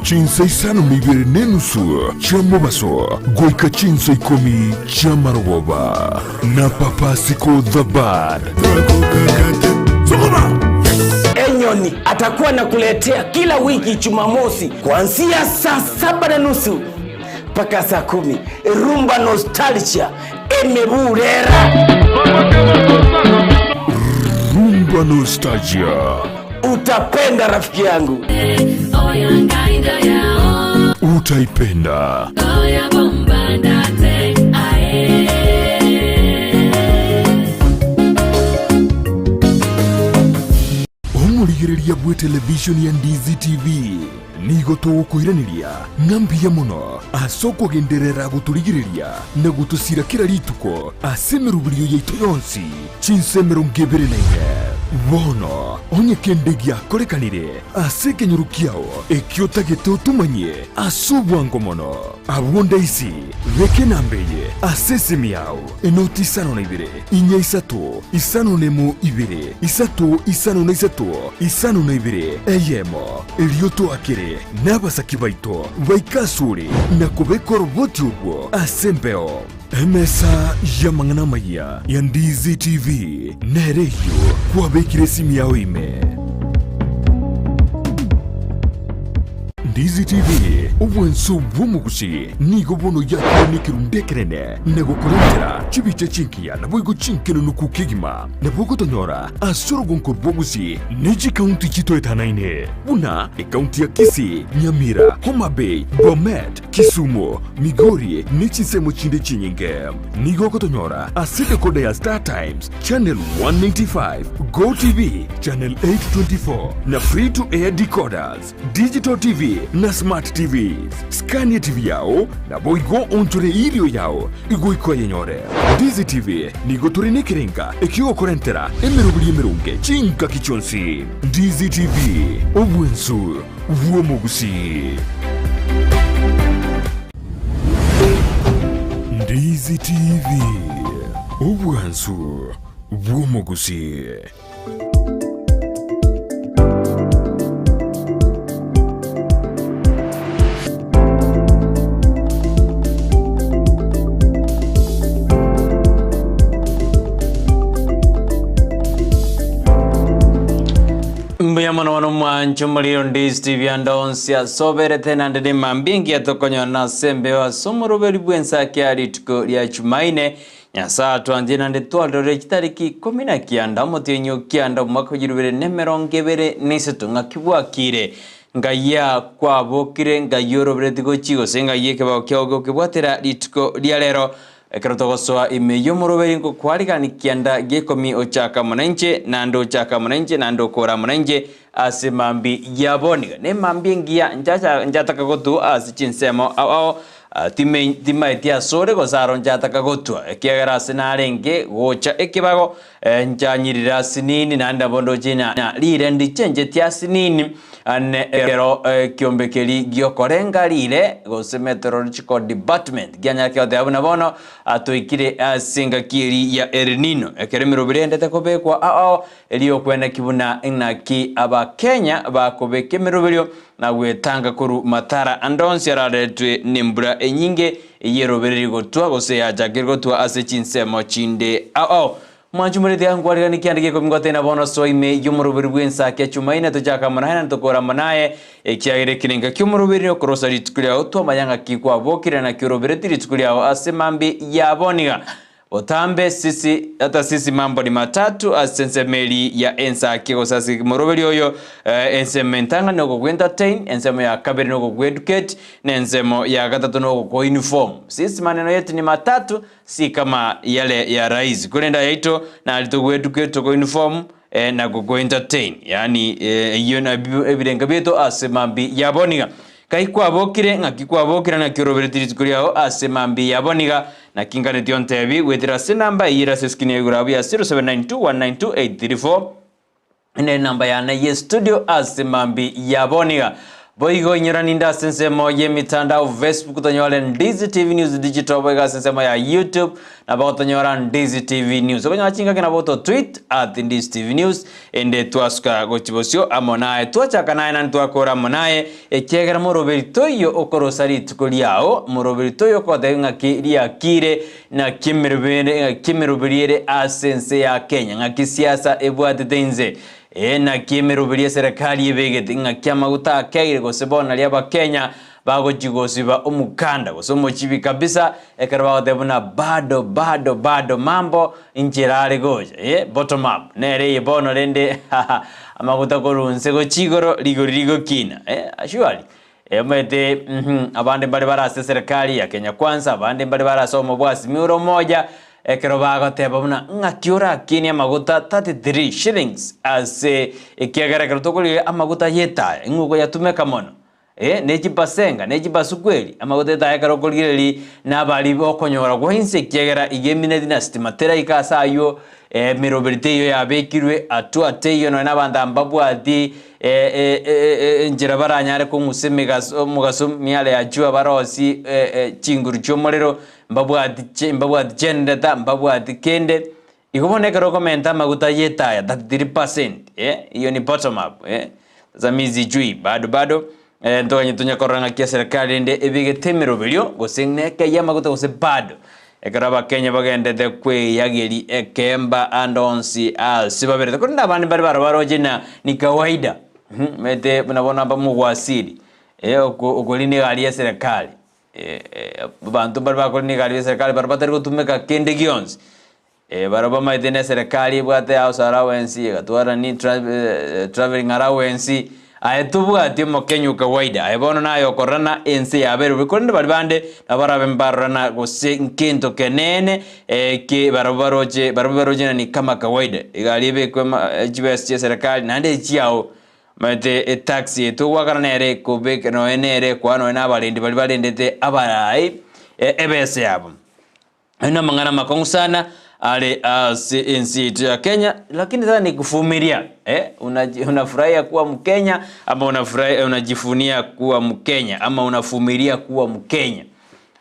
Chinsa isano na ibere na enusu chia mobaso goika chinsa ikomi chi'amarogoba, na Papa Siko the Bad. Enyoni atakuwa anakuletea kila wiki Jumamosi kuanzia saa saba na nusu mpaka saa kumi Rumba Nostalgia emeburera. Rumba Nostalgia. Utapenda rafiki yangu. Utaipenda. Omorigereria bw'etelevishoni ya Ndizi TV nigo togokoiraneria ng'a mbuya mono ase okogenderera gotorigereria na gotosira kera rituko ase emeroberio yaito yonsi. Chinsa 24. Bono, onye kende giakorekanire ase ekenyoro kiao ekio otagete otomanyie ase obwango mono, abwo ndaisi, beka enamba eye ase esimi yao, enoti isano na ibere, inya isato, isano na emo ibere, isato isano na isato, isano na ibere, eyemo, erio toakere nabasaki baito baike asore na kobeka oroboti orwo ase embeo. Emesa y'amang'ana amayia ya Ndizi TV nere eyio kwabekire esimi yao ime. Ndizi TV, obwanso bw'omogusi, nigo bono yakire nekerundu ekenene na gokorentera chibicha chingiya naboigo chinkenunuku kegima. Nabo ogotonyora ase orogonko rw'obogusi ne chikaunti chitoetanaine buna ekaunti ya Kisii, Nyamira, Homa Bay, Bomet, Kisumu, Migori ne chinsemo chinde chinyinge. Nigo ogotonyora ase decoder ya Star Times, Channel 195, Go TV, Channel 824 na Free to Air decoders, Digital TV na Smart TVs. Scan TV yao naboigo onchore erio yao igoika oyenyore. Ndizi TV nigo tore nekerenga ekiogokorentera emeroberi emeronge chingaki chionsi. Ndizi TV, obwensu bw'omogusii. Ndizi TV, obwansu bw'omogusii. Mbuya mono bono mwanche omorero Ndizi TV ande onsi ase oberete naende ne mambia engiya tokonyora ase embeo ase omoroberi bw'ensaki ya rituko ria Chumaine. Nyasae atwanchire naende twarorire chitariki ikomi na kianda omotienyi o kianda omwaka o chirubere na emerongo ebere na isato ng'aki bwakire Ngai kwabokire ngai orobereti gochia gose ngai ekebao kiao gokebwatera rituko ria rero Ekero togosoa ime y'omoroberi ngokwarigani kianda gi'ikomi ochaka amo nainche, naende ochaka amo nainche, naende okoora amo nainche ase mambia ya bono. Nemambia engiya nchacha nchataka gotwa ase chinsemo ao ao, time timaeti asore gose aro nchataka gotwa, ekiagera ase narenge gocha ekebago nchanyirire asinini, naende nabo ndoche ng'a riire ndichenchetie asinini. Ane ekero ekiombe keria gi'okorenga riire, gose Meteorological Department, kianyara goteba buna bono toikire ase engaki eria ya El Nino, ekero emeroberi endete kobekwa ao ao, erio okweneki buna ng'aki Abakenya bakobeka emeroberio na gwetanga korwa matara ande onsi araretwe nembura enyinge ey'erobereri gotwa gose yachakire gotwa ase chinsemo chinde ao ao. Mwanche omoreti ankwariganie kiande gekomi ngotena bono soa ime y'omoroberi bw'ensaki ya Chumaine tochake amo naye naende tokore amo naye, ekiagera ekerenga ki'omoroberi nokorosa rituko riao twamanya ng'aki kwabokire naki orobereti rituko riao ase mambia ya boniga. Botambe sisi hata sisi mambo ni matatu ase ensemo eri ya ensaki gose ase moroberi oyo ensemo entang'ani nogokwa entertain, ensemo ya kabere nogokwa educate, na ensemo ya gatato nogokwa inform. Sisi maneno yetu ni matatu Si kama yale ya rais, korende ayaito nari togweduke togo inform eh, na gogo entertain yaani eh, eyio nabio ebirenga biaito ase mambi ya boniga. Kai kwabokire ng'aki kwabokire naki orobereti rituko riao ase mambi ya boniga naki nganeti ontebi goetera ase enamba eyio ere ase eskrini ya igoro abwo ya 0792192834 Ene enamba yane ye studio ase mambi ya boniga. Boigo inyora ninde ase ensemo y'emitandao Facebook tonyore Ndizi TV News Digital boigo ase ensemo ya YouTube nabo gotonyora Ndizi TV News. Okonyora chingaki nabo oto tweet at Ndizi TV News ende twasuka gochi bosio amo naye twachaka naye naende twakora amo naye ekiagera moroberi toiyo okorosa rituko riao moroberi toiyo okotebia ng'aki riakire naki emerobere ng'aki emeroberi ere ase ense ya Kenya ng'aki siasa ebwatete inse Ee, naki emeroberi y'eserekari ebegete ng'aki amaguta akeire gose bono nario Abakenya bagochia gosiba omokanda gose omochibi kabisa ekero bagoteba buna bado bado bado mambo inchera are gocha ee bottom up nere eye bono rende haha amaguta korwa inse gochia igoro rigori rigokina ee surely Omanyete uhum, abande mbare bare ase eserekari ya Kenya Kwanza, abande mbare bare ase obomo bwa Azimio la Umoja, ekero bagoteba buna ng'aki orakinie amaguta 33 shillings ase ekiagera ekero tokorigia amaguta y'etaya ing'o okoyatumeka mono eh, ne chibasenga ne chibasukweri, amaguta y'etaya ekero okorigereria nabari okonyora gwa inse ekiagera iga emineti na sitima teraika ase aywo Emeroberi teiyo yabekirwe, hatua teiyo nonya nabanto aba mbabwati enchera baranyare kong'usa emigaso omogaso miale ya jua barosie chinguru chi'omorero, mbabwati chi mbabwati chendeta, mbabwati kende. Igo bono ekero okomenta amaguta y'etaya 33% eyio ni bottom up sasa mi sijui bado bado ntoganye tonya korora ng'aki eserekari rende ebegete emeroberio gose nekeyia amaguta gose bado. Ekero Abakenya bagendete kweyageria ekeemba ande onsi ase baberete, korende abande mbare barabaroche ng'a ni kawaida, omanyete buna bono aba mogwasiri, okorina egari ya eserekari, abanto mbare bakorina egari ya eserekari baria batari gotumeka kende gionsi, Barabwo bamaete na eserekari ebwate house allowance, egatwara ni travelling allowance, aye tobwati omokenyu kawaida, aye bono naye okororana ense yabeire bobe, korende baria bande nabo barabe mbarorana gose nkento keneene eke barabwo baroche barabwo baroche ng'a ni kama kawaida, egari ebekwe ama chibesa chia eserekari naende echiao, omanyete etaxi eye togoakana nere ekobeka nonya nere ekoa nonya na abarendi baria barendete abarai ebesa yabo. Ayio namang'ana amakong'u sana are ase ense yaito ya Kenya, lakini sasa ni kuvumilia eh, unafurahia kuwa Mkenya ama unafurahia, unajivunia kuwa Mkenya ama unavumilia kuwa Mkenya.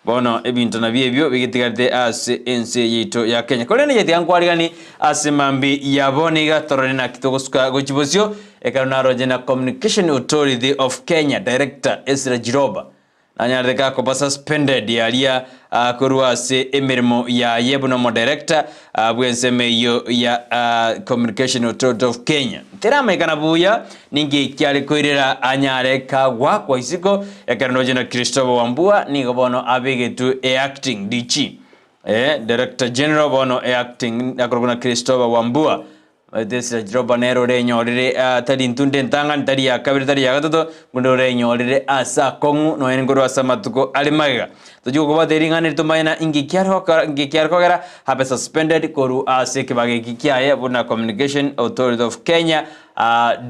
Bono ebinto nabio ebio bigetigarete ase ense yaito ya Kenya. Korende inche tiga nkwarigani ase mambi ya bono iga torore naki togosuka gochia bosio ekero naroche na Communication Authority of Kenya Director Ezra Chiroba Nanyarete gakoba suspended aria korwa ase emeremo yaye buna omodirector bw'ensemo eyio ya Communication Authority of Kenya. Teramaikana buya ninki kiare koirera anyare kagwakwa isiko ekero ndoche na Christopher Wambua nigo bono abegetwe eacting DG. Director General bono eacting akorokwa na Christopher Wambua. Omanyete Jiroba nere orenyorere tari intunda entang'ani, tari ya kabere, tari ya gatato, korende orenyorere ase akong'u nonya nkorwa ase amatuko are magega. Tochia gokobwata ring'ana eri tomanye na inki kiare gokora, inki kiare kogera abe suspended korwa ase ekebago eki kiaye buna Communication Authority of Kenya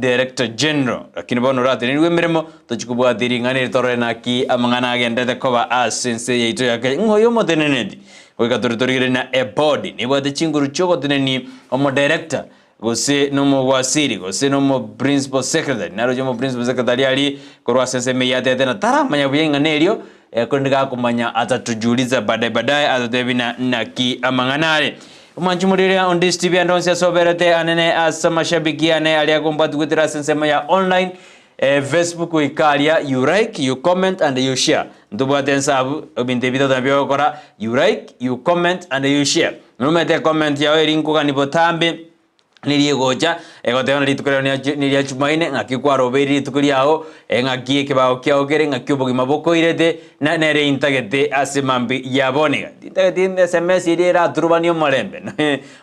Director General. Lakini bono oratenenigwe emeremo, tochia kobwata ring'ana eri torore naki amang'ana agenderete koba ase ense yaito ya Kenya. Ng'o oyo omoteneneti? Goika tore torigererie na ebodi nebwate chinguru chi'ogotenenia omodirector, gose nomowasiri, gose nomo principal secretary. Naroche omo principal secretary aria korwa ase ensemo eyio atete na taramanya buya ing'ana erio, korende gakomanya atatujuliza baadaye baadaye atotebie na naki amang'ana are. Omwanchi omoriri onde Steve ande onsi ase oberete anene ase amashabiki ane aria agombwati goetera ase ensemo ya online, Facebook goika aria you like, you comment and you share. Ntobwate ensabu, ebinto ebi bitato nabio ogokora, you like, you comment and you share. Nomanyete ecomment yao eri nkogani botambe, neri egocha, egoteba ng'a rituko riao neria Jumaine, ng'aki kwarobeire rituko riao, ng'aki ekebago kiao kere, ng'aki obogima bokoirete, na nere intagete ase mambia ya bono iga. Tintageti sms eria eraturubanie omorembe,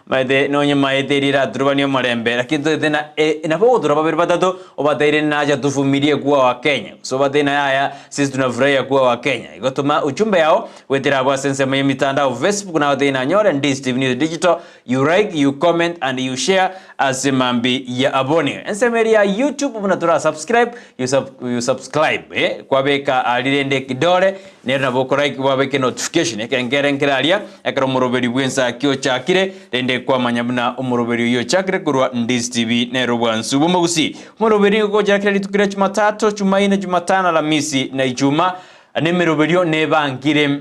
Omanyete nonye maete eria eraturubanie omorembe, lakini totagete na nabo ogotura babere batato, obateire nacha tuvumilie kuwa wakenya, gose obateire na yaya sisi tunafurahia kuwa wakenya. Igo toma ujumbe yao goetera abwo ase ensemo y'emitandao Facebook nagoteire nanyore Ndii Steve News Digital, you like, you comment and you share. gochakera ase mambi ya aboni. Ensemo eria ya YouTube buna tora subscribe, you, sub, you subscribe eh, kwabeka aria rende ekidore nere nabo okorike kwabeka notification ekengere nkere aria ekero omoroberi bw'ensaki ochakire rende kwamanya buna omoroberi oyio ochakire korwa Ndizi TV nere obwansu bw'omogusii. Omoroberi nigo ogochakera rituko ria Jumatatu, Jumaine, Jumatano, Alamisi na Ijumaa na emeroberio nebangire.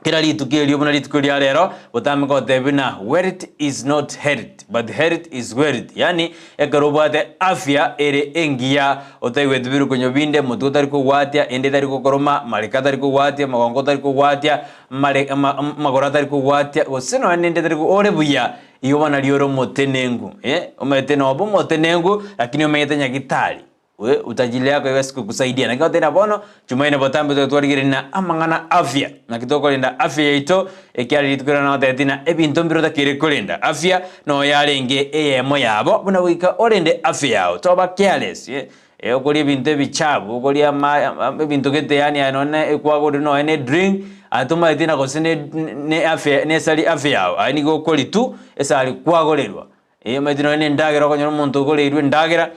Kera rituko erio buna rituko ria rero, botambe gotebia buna wealth is not health, but health is wealth, yaani ekero obwate afya ere engiya, otaigweti birukonyo binde, motwe otari kogwatia, enda etari gokoroma, mareka atari kogwatia, magongo otari kogwatia, amare ama amagoro atari kogwatia, gose nonya nende etari ore buya, igo bono nario ore omotenengu eh, omanyete nobe omotenengu lakini omanyete nyagitari. We utajiri yako iwesi kokusaidia. Naki goteba bono, Chumaine botambe tobe twarigereria na amang'ana afya. Naki tokorenda afya yaito, ekiagera rituko riria nagotebeti ng'a ebinto mbire otakeire korenda. Afya noyo yarenge eyemo yabo, buna goika orende afya yao, toba careless, eh, eh, okoria ebinto ebichabu, okoria ama ebinto gete yaani aye nonye ekwagorire nonye na edrink, aye tomaeti na gose ne ne afya nesari afya yao, aye nigo okoria tu, esari kwagorerwa. Ee, omanyete nonya na endagera okonyora omonto ogoreirwe endagera,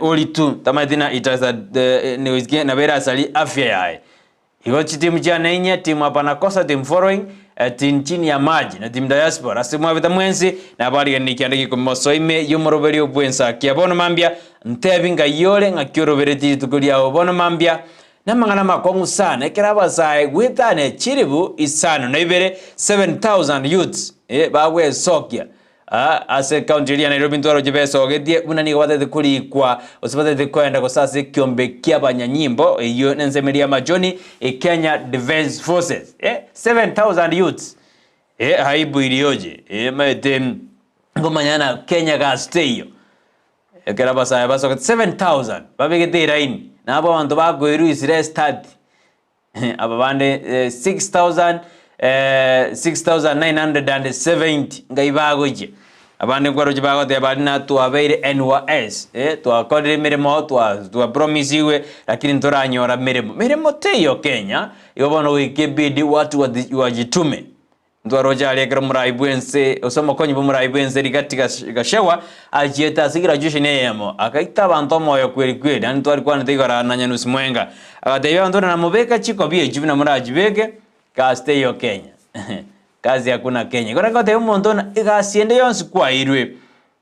oria tu, tamanyeti na it has a the nabo erasarie afya yaye. Igo chitimu chiane inye, team hapana kosa, team following, team chini ya maji, na team diaspora, ase mwabete mwensi, nabarigereria ekianda gia ikomi mosoe ime y'omoroberio bw'ensakia. Bono mambia, ntebi ng'ai ore, ng'aki oroberetie rituko riao bono mambia, Namang'ana amakong'u sana, ekero abasae goetania chilifu isano na ibere, 7,000 youths, eh, bagwesokia aa ase ekaunti eria ya Nairobi ntwaroche besogetie buna nigo batagete korikwa gose batagete koenda gose ase ekiombe ki'abanyanyimbo eyio nensemo eria y'amachoni e Kenya Defence Forces, eh, 7,000 youths, eh, aibu iliyoje, eh, maete nkomanya na Kenya gasi teiyo. Ekero abasae basogete 7,000 babegete eraini, nabo abanto bakoirwa isira estadi, aba bande 6,000 6,970 ngai bagochia. Abande nkwaroche bagoteba baria na twabeire NYS, twakorire emeremo, twa twapromisigwe, lakini ntoranyora meremo. Meremo teiyo Kenya, igo bono goika ebidi watu wajitume. Ntwaroche aria ekero omorai bw'ense, gose omokonyi bw'omorai bw'ense Rigathi Gachagua achiete ase graduation eyemo, agaita abanto omoyo kweri kweri, naende ntwarikwanete igoro aa na Nyanusi Mwenga. Agatebia abanto buna namobeka chikobi echio buna morachibeke, gasi teiyo Kenya. Kazi hakuna Kenya. Igo nagotebia omonto buna egasi ende yonsi kwaeirwe,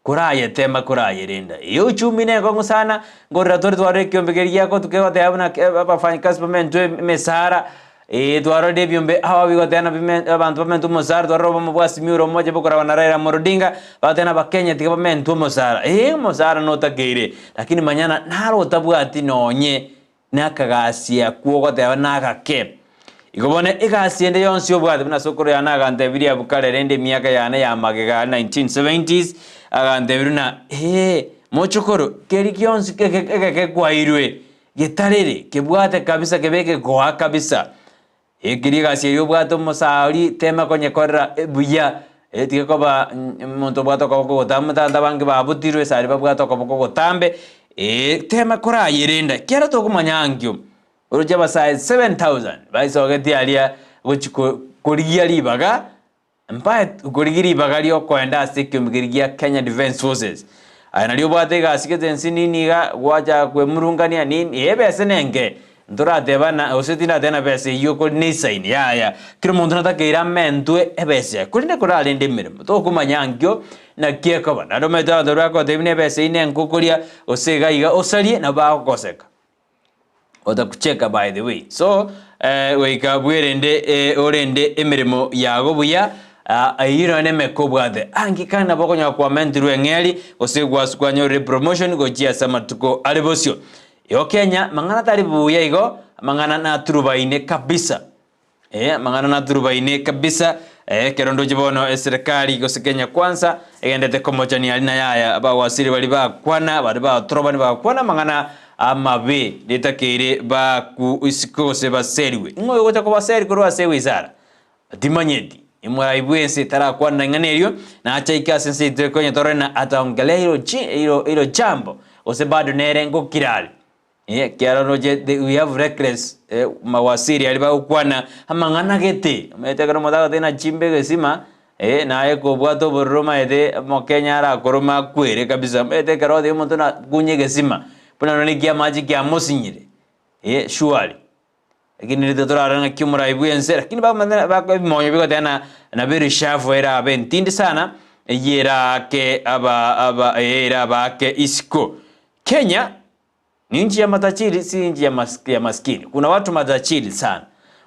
korayetema korayerenda. Eye uchumi nenkong'u sana, nkorera tore twarora ekiombe keria giakotu kegoteba buna abafanyikazi bamentwe emesara, twarorire ebiombe ao bigoteba na bime abanto bamentwe omosara, twarora obomo bwa Azimio ore omoche bokoragwa na Raila Amolo Odinga, bagoteba na abakenya tiga bamentwe omosara. Ee omosara notakeire, lakini manyana naro otabwati nonye nakagasi akwo ogoteba nagake. Igo bono egasi ende yonsi obwate buna sokoro yane agantebirie abwo kare rende emiaka yane ya magega 1970s agantebirie buna ee mochokoro keri gionsi keke egeke kwairwe getarere kebwate kabisa kebe egekoa kabisa. Ekeria egasi eria obwate omosaa oria tema konyekorera buya, tiga koba omonto obwate okoboko gotambe tata abange babutirwe ase aria babwate okoboko gotambe, tema korayerenda ekiagera tokomanya ankio, oroche abasae 7000 baisogetie aria gochi ko korigia ribaga. Mbae korigia ribaga ri'okoenda ase ekiombe keria gia Kenya Defence Forces. Aye nario obwate egasi gete ense nini iga, gwacha kwemurungania nini, ee ebesa nenke, ntoratebana gose tindateba na besa eyio okori nesaini, yaya. Kera omonto natakeire amentwe ebesa yaye, korende korarende emeremo, tokomanya ankio naki ekoba. Naende omanyete abanto baria bagotebia buna ebesa eyio nenke okoria, gose iga iga osarie, nabo bagokoseka. Watakucheka by the way. So goika bwerende orende emeremo yago buya eyio nonya nemeka obwate. Anki kare nabo okonyora kwamentirwe eng'eri gose kwanyorire promotion gochia ase amatuko are bosio. Igo Kenya mang'ana tari buya igo, amang'ana naturubaine kabisa. Ee, amang'ana naturubaine kabisa, ekero ndoche bono eserekari gose Kenya Kwanza egendete komochania aria na yaya, abawaziri baria bakwana, baria batorobani bagakwana amang'ana amabe ritakeire baku isiko gose baserigwe. Ing'o oyogocha kobaseri korwa ase ewizara? Timanyeti. Omorai bw'ense tarakwana ring'ana erio, nache aike ase ense yaito ekonye torore na ataongelea iro chi iro iro jambo, gose bado nere ngokira are. Ekiagera oroche the we have reckless mawasiri aria bagokwana amang'ana gete, omanyete ekero omonto agoteba ng'a chimbe egesima, Eh, naye kobwate obororo omanyete omokenya arakorome akwere kabisa, omanyete ekero oteba omonto na kunya egesima, buna nonye ekia amache kiamosinyire, eh surely. Lakini rituko torarore ng'aki omorai bwense, lakini bamanyete bako ebimonyo bigoteba na nabo ereshafu erabe entindi sana, eyio eraake aba aba eh erabaake isiko. Kenya. Ni nchi ya matajiri si nchi ya, mas, ya maskini. Kuna watu matajiri sana.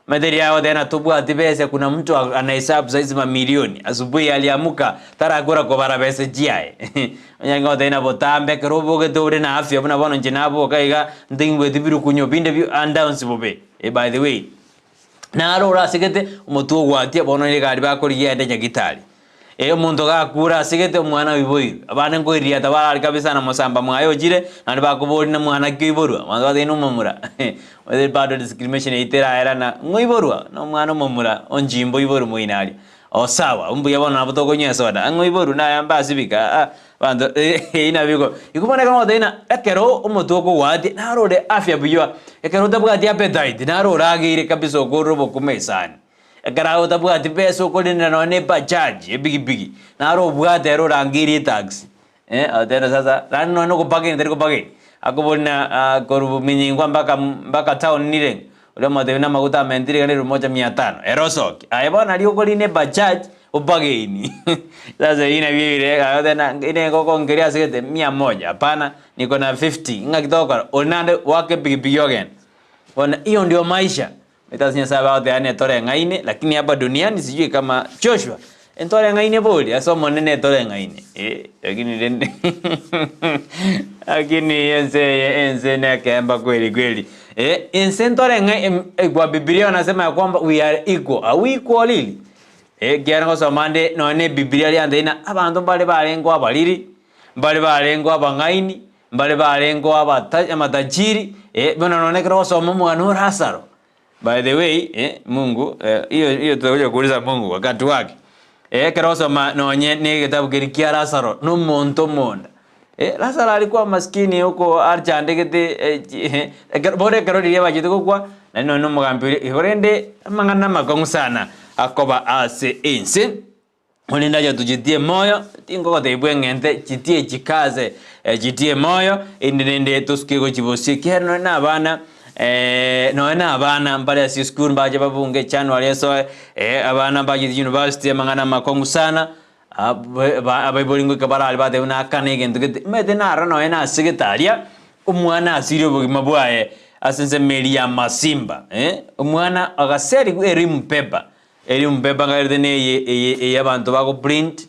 Metheri yao tena tobwati bese kuna mtu anahesabu saizi mamilioni. Asubuhi aliamuka tarakura kobara bese chiaye. Onyango tena botambe ekero obogete ore na afya buna bono inche naboka iga ntingweti birukunyo binde bi andowns bobe. Eh, by the way naro orasegete omotwe ogwatia bono egari bakorigia ende nyagitari. Ee, omonto gakure asegete omwana oiboirwe, abande nkoiriata barare kabisa na mosamba mwaye ochire, naende bakoboria na mwana ki oiborwa, abanto batebia nomomura omanyete bado discrimination eyio teraera na ng'o oiborwa? Na omwana omomura onchimba oiborwe moino aria, oo sawa mbuya bono nabo tokonywa esoda, ng'o oiborwe naye mbasibika aa abanto eyio nabo igo. Igo bono ekero ngotebia ng'a ekero omotwe okogoatia naro ore afya buya, ekero otabwati appetite naro orageire kabisa okorire obokima esani. Ekero aye otabwati besa okorinera nonya na ebajaji, epikipiki, naro obwate ere orangeirie etaxi, eh, otebe sasa naende nonya na okobageni tari kobageni, akobori na korwa minyingwa mpaka mpaka town nirenga, oria omotebia na amaguta amentire iga na elfu moja mia tano, ere osoke. Aye bono nario okorina ebajaji obageni sasa eyio nabio ebire aye otebe ng'a ine ngokongeria ase gete mia moja, hapana niko na fifty, ng'aki togokora? Oria naende goaka epikipiki ogende. Bono hiyo ndio maisha. Omanyete ase Nyasae bagoteba netoreng'aine, lakini hapa duniani sijui kama Joshua, ntoreng'aine bori? Ase Omonene toreng'aine eh, lakini rende lakini ense eye ense nekeemba kweli kweli eh, ense ntoreng'ai em kwa bibilia wanasema ya kwamba we are equal, are we equal really? Eh, ekiagera ngosoma nde nonya na ebibilia riantebia ng'a abanto mbare barenge abariri, mbare barenge abang'aini, Mbare barengeo abata amatajiri, eh, bono nonye ekero ogosoma omogano o Lazaro, by the way, eh, Mungu eh, hiyo hiyo tutakuja kuuliza Mungu wakati wake. Eh, ekero ogosoma nonye na egetabu keria kia Lazaro, na omonto omonda, eh, Lazaro alikuwa maskini huko achandegete eh chi eh, ekero bono ekero riria bachete gokwa, naende nonye na omogambi oria, igo rende amang'ana amakong'u sana akoba ase ense. Korende aye tochitie moyo, tingogotebia bw'eng'ente, chitie chikase, chitie moyo, erinde rende tosuke gochibosia, ekiagera nonye na abana nonye na abana mbare ase esukuru mbache babunge January esoe, abana mbachete university amang'ana amakong'u sana, abaibori ngoika barare batebe buna akane egento gete, omanyete naro nonye na asegete aria, omwana asirie obogima bwaye ase ensemo eria ya masimba, omwana agaserigwa elimu paper. Erio mpepa ngarete na eye eye eye abanto bago print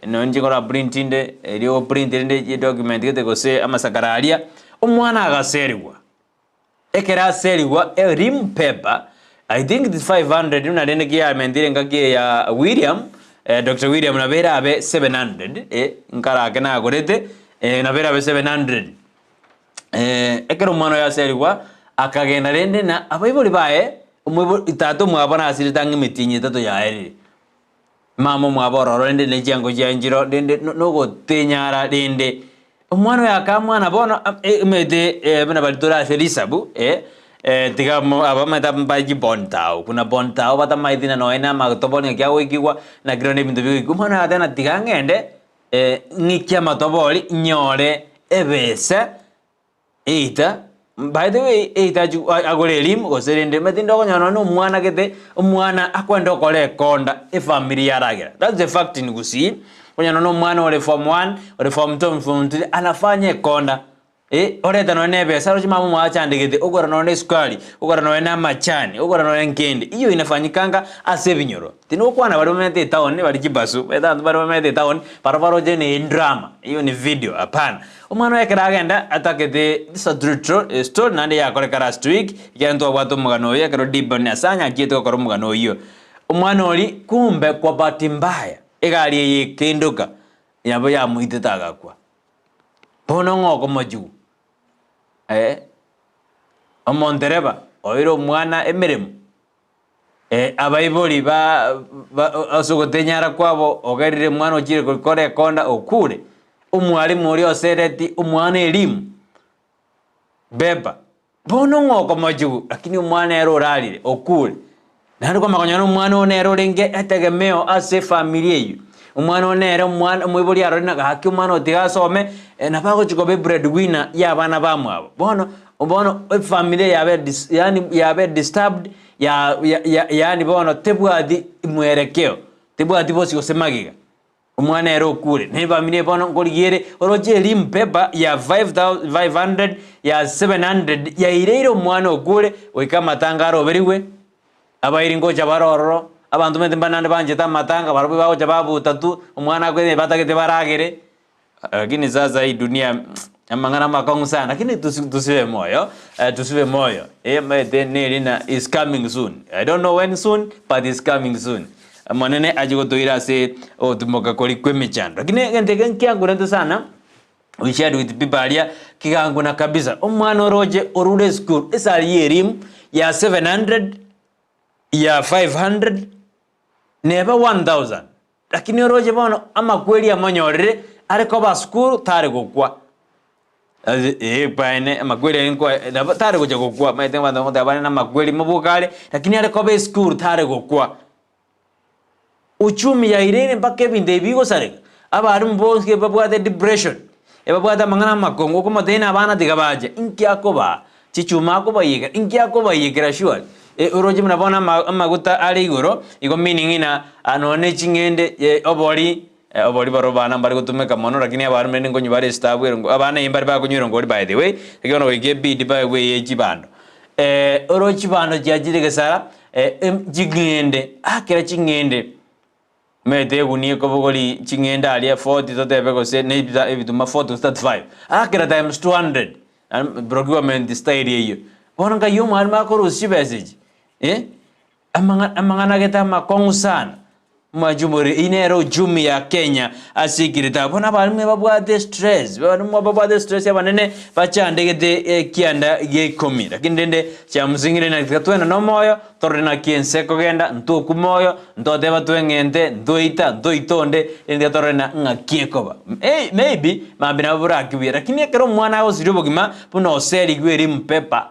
nonye inche nkora print inde, erio o print rende chidocument gete gose amasakara aria, omwana agaserigwa. Ekero aserigwa erim paper, I think it's 500 buna rende kiamentire engaki eye ya William, Doctor William nabo erabe 700 nkarake nagorete, nabo erabe 700. Ekero omwana oyo aserigwa, akagenda rende na abaibori baye, omoibori tata omwabo nasirete ang'e emetienyi etato yaerire. Mama omwabo ororo rende ne chiango chiaye nchiro rende no- nogotenyara rende. Omwana oyo akamwana bono am- e- omanyete buna baria tore ase risabu tiga mo abamaete mbare chibontao, buna bontao batamaeti na nonya na amatobori naki agoikigwa, naki rende ebinto bigoikigwa. Omwana oyo agateba ng'a tiga ng'ende. Ng'ike amatobori nyore ebesa eita, by the way eita achi agore elimu gose rende omanyete rende okonyora nonye na omwana gete, omwana akwenda okora ekonda efamiri yaragera, that's the fact in gusii, okonyora nonye na omwana ore form one, ore form two, form three, anafanya ekonda. Eh, orete nonya nebesa, roche mama omwabo achandegete, ogora nonya esukari, ogora nonya na amachani, ogora nonya nkende. Iyo inafanyikanga ase ebinyoro. Tinogokwana baria bamenyete etown, baria chibasu, omanyete abanto baria bamenyete etown, baria baroche ne edrama, iyo ni video, hapana. Omwana oyo ekero agenda, atakete, this a true true story naende yakoreka last week, ekiagera ntwabwate omogano oyo ekero Dibon Asanya achiete gokora omogano oyio. Omwana oria, kumbe kwa bahati mbaya, egari eye ekendoka, nabo yamoitete agakwa. Bono ng'a okomochigwa, eh, omontereba oire omwana emeremo, abaibori ba ba ase ogotenyara kwabo ogerire omwana ochire gokora ekonda okure, omwalimu oria osereti omwana elimu, beba, bono ng'a okomochigwa lakini omwana ere orarire okure. Naende kwamanya konyora omwana oo nere orenge etegemeo ase efamiri eywo, omwana oo nere omwana omoibori arore ng'a gaki omwana oyo tiga asome, nabo agochi koba ebread winner ya abana bamwabo. Bono bono efamiri eye yabe dis yaani yabe disturbed ya ya ya yaani bono tebwati mwerekeo, tebwati bosio gose magega. Omwana ere okure, na efamiri eye bono nkorigia ere oroche elimu paper ya 5500 ya 700 yaireire omwana okure goika amatanga aroberigwe, abairi ngocha bare ororo, abanto omanyete mbare naende banchete amatanga barobwo bagocha babuta tu, omwana akwete batagete baragere, lakini sasa hii dunia amang'ana amakong'u sana lakini tusi tusibe moyo, tusibe moyo, omanyete neri na is coming soon, I don't know when soon but is coming soon. Omonene ache gotoira ase ogotumoka koria kw'emechando. Lakini egento eke nkiangurete sana, we shared with people aria, kiganguna kabisa. Omwana oroche orure esukuru, esari ya elimu ya 700, ya 500, neba 1000. Lakini oroche bono amakweri amonyorire, are koba sukuru tare gokwa. Ase eh ekeene amakweri aye nkwa nabo tare gocha gokwa, omanyete abanto bagoteba bare namakweri moboka are, lakini are koba esukuru tare gokwa. Uchumi yaireire mpaka ebinto ebi bigosareka, abalimu bonsi babwate depression, ebabwate amang'ana amakong'u okomotebia na abana tiga bache, inki akobaa? Chichuma akobaiyekera, inki akobaiyekera surely? Oroche buna bono ama amaguta are igoro, igo meaning ng'a nonye na eching'ende, obori. Obori barobwo abana mbare gotumeka mono, lakini abarume rende nkonywa bare esitabu erongo, abana eye mbare bakonywa erongori by the way, lakini bono goika ebidi baegwe eye chibando. Oro chibando chiachire gesara, em ching'ende, akera ching'ende, omanyete egunia ekobogori ching'ende aria forty totebe gose na ebita ebituma forty gose 35, akera times 200, procurement style eyio. Bono nkai omwalimu akorusia chibesa echi, eh. Amang'ana amang'ana agete amakong'u sana, omwachumori eyio nere uchumi ya Kenya ase ekirito abwo bono abalimu babwate stress, abalimu babwate stress abanene bachandegete ekianda gia ikomi. Lakini rende chiamosingire na tiga twende na omoyo, torore naki ense ekogenda, ntokwa moyo, ntoteba tweng'ente, ntoita, ntoita onde, rende tiga torore na ng'aki ekoba. Ei maybe mambia nabo borake buya, lakini ekero omwana agosiria obogima buna oserigwe elimu paper,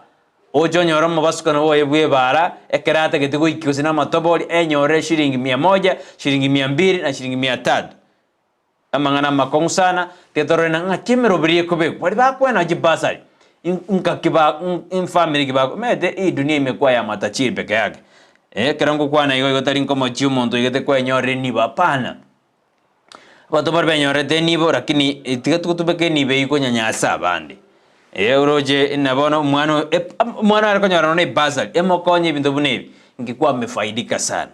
Oche onyore omobasukano oye bw'ebaara, ekero atagete goikia gose namatobori, enyorere shilingi mia moja, shilingi mia mbili, na shilingi mia tatu. Amang'ana amakong'u sana, tiga torore na ng'aki emeroberi ekobekwa. Baria bakoena chibasari, ngaki ba family ki bako, omanyete hii dunia imekuwa ya matajiri peke yake. Ekero ngokwana igo igo tari nkomochia omonto oigete kwenyorera enibo, hapana. Abanto baria benyorete enibo lakini tiga togotubeka enibo eyio konyanyasa abande. Eh oroche na bono omwana oyo ep omwana are konyora nonya ebasari emokonye ebinto buna ebi, inki kwamefaidika sana.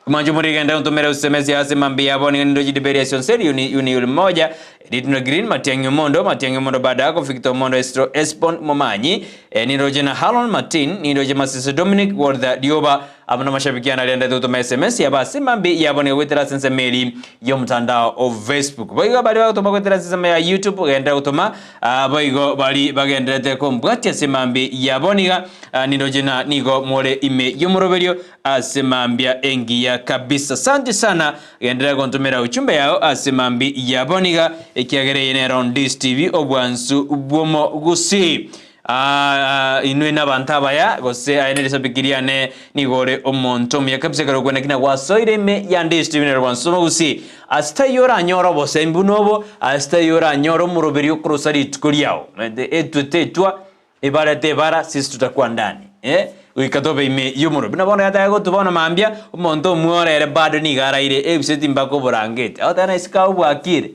Mwanche omorigende ontomere osemesi ase mambia abo nigo nindoche Tiberias Onseri uni uni uli mmoja Ritno Green Matiang'i Omondo Matiang'i Omondo Badako Victor Omondo Estro Esbon Momanyi eh, nindoche na Halon Martin nindoche Masese Dominic Walter Rioba Amo namashabiki ane aria ndete gotoma sms yabo ase mambia yabo nigo goetera ase ensemo eri y'omotandao o Facebook. Boigo baria bagotoma goetera ase ensemo ya YouTube genderera gotoma ah, boigo bari bagendererete kombwatia ase mambia yabo niga ah, nindoche na nigo more ime y'omoroberio ase mambia engiya kabisa. Asante sana genderera gontomera ujumbe yao ase mambia yabo niga ekiagera eye nero Ndisi TV obwansu bw'omogusii. Aa, inwe nabanto abaya, gose aye nerisabiki riane, nigo ore omonto omuya kabisa ekero okweneki na gwasoire ime ya Ndisi TV nere gwansa omogusii. Ase taiyo oranyore obosembi buna obo, ase taiyo oranyore omoroberi okorosa rituko riao. Omanyete etwe tetwa, ebara tebara, sisi tutakuwa ndani. Eh, goika tobe ime y'omoroberi. Buna bono yataka gotwa bono mambia, omonto omworo ere bado nigo araire ebiseti mpaka oborangeti. Agoteba na isiko abwo bwakire.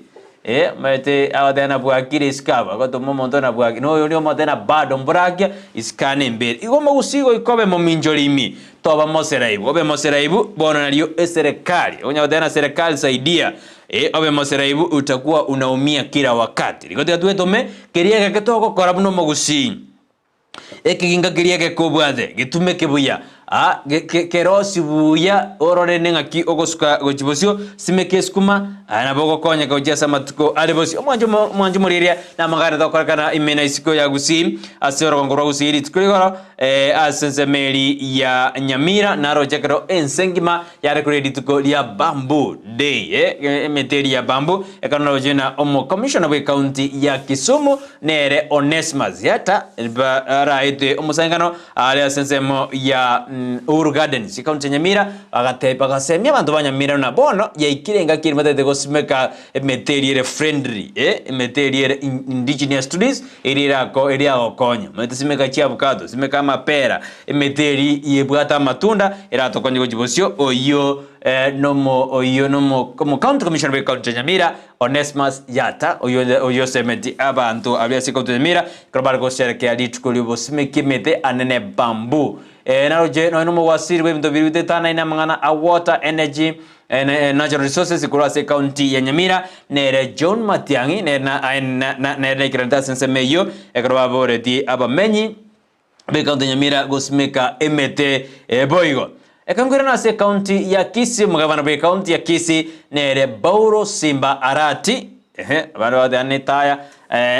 Eh, omanyete agoteba na bwakire isiko abwo, agotoma omonto na bwakire, na oyoria omotebia na bado mborakia, isiko ane embere. Igo omogusii goika obe mominchori ime, toba moseraibu, obe moseraibu, bono nario eserekari, onya goteba na serikali saidia, eh, obe moseraibu utakuwa unaumia kila wakati. Rigo tiga twetome, keria egeke togokora buna omogusii. Ekeginga keria gekobwate getumeke buya, aa, ge- ke- kerosie buya, orore neng'aki ogosuka gochia bosio, simeka esukuma, aya nabo ogokonyeka gochia ase amatuko are bosio. Omwancho omo omwancho omorigereria namang'ana tokorekana ime na isiko ya Gusii, ase orogongo rwa Gusii rituko rigoro, ase ensemo eri ya Nyamira, naroche ekero ense engima yare koria rituko ria Bamboo Day, emete eria ya bamboo, ekero naroche na omokomishona bw'ecounty ya Kisumu, Nere Onesmus Yatta araete omosaengano are ase ensemo ya Uhuru Gardens, ekaunti ya Nyamira, bagatebia bagasemia abanto ba Nyamira buna bono yaikire engaki eria batagete gosimeka emete eria ere friendly, eh, emete eria ere indigenous trees, eria erako eria agokonya. Omanyete simeka chiavocado, simeka amapera, emete eria yebwate amatunda eratokonye gochia bosio, oyio nomo oyio nomo omo county commissioner bwe county ya Nyamira Onesmus Yatta oyio oyio osemeti abanto abria ase county ya Nyamira ekero bare gosherekea rituko riobosimeki emete anene bamboo. Naroche nonya nomowasiri bw'ebinto biria bitetanaine amang'ana a water, energy and natural resources korwa ase county ya Nyamira nere John Matiang'i nere na nere naikerante ase ensemo eyio ekero baboretie abamenyi b'ecounty ya Nyamira gosimeka emete boigo. Ekangoirana ase ecounty ya Kisii omogabana bw'ecounty ya Kisii nere Bauro Simba Arati ehe abande bagoteba netaya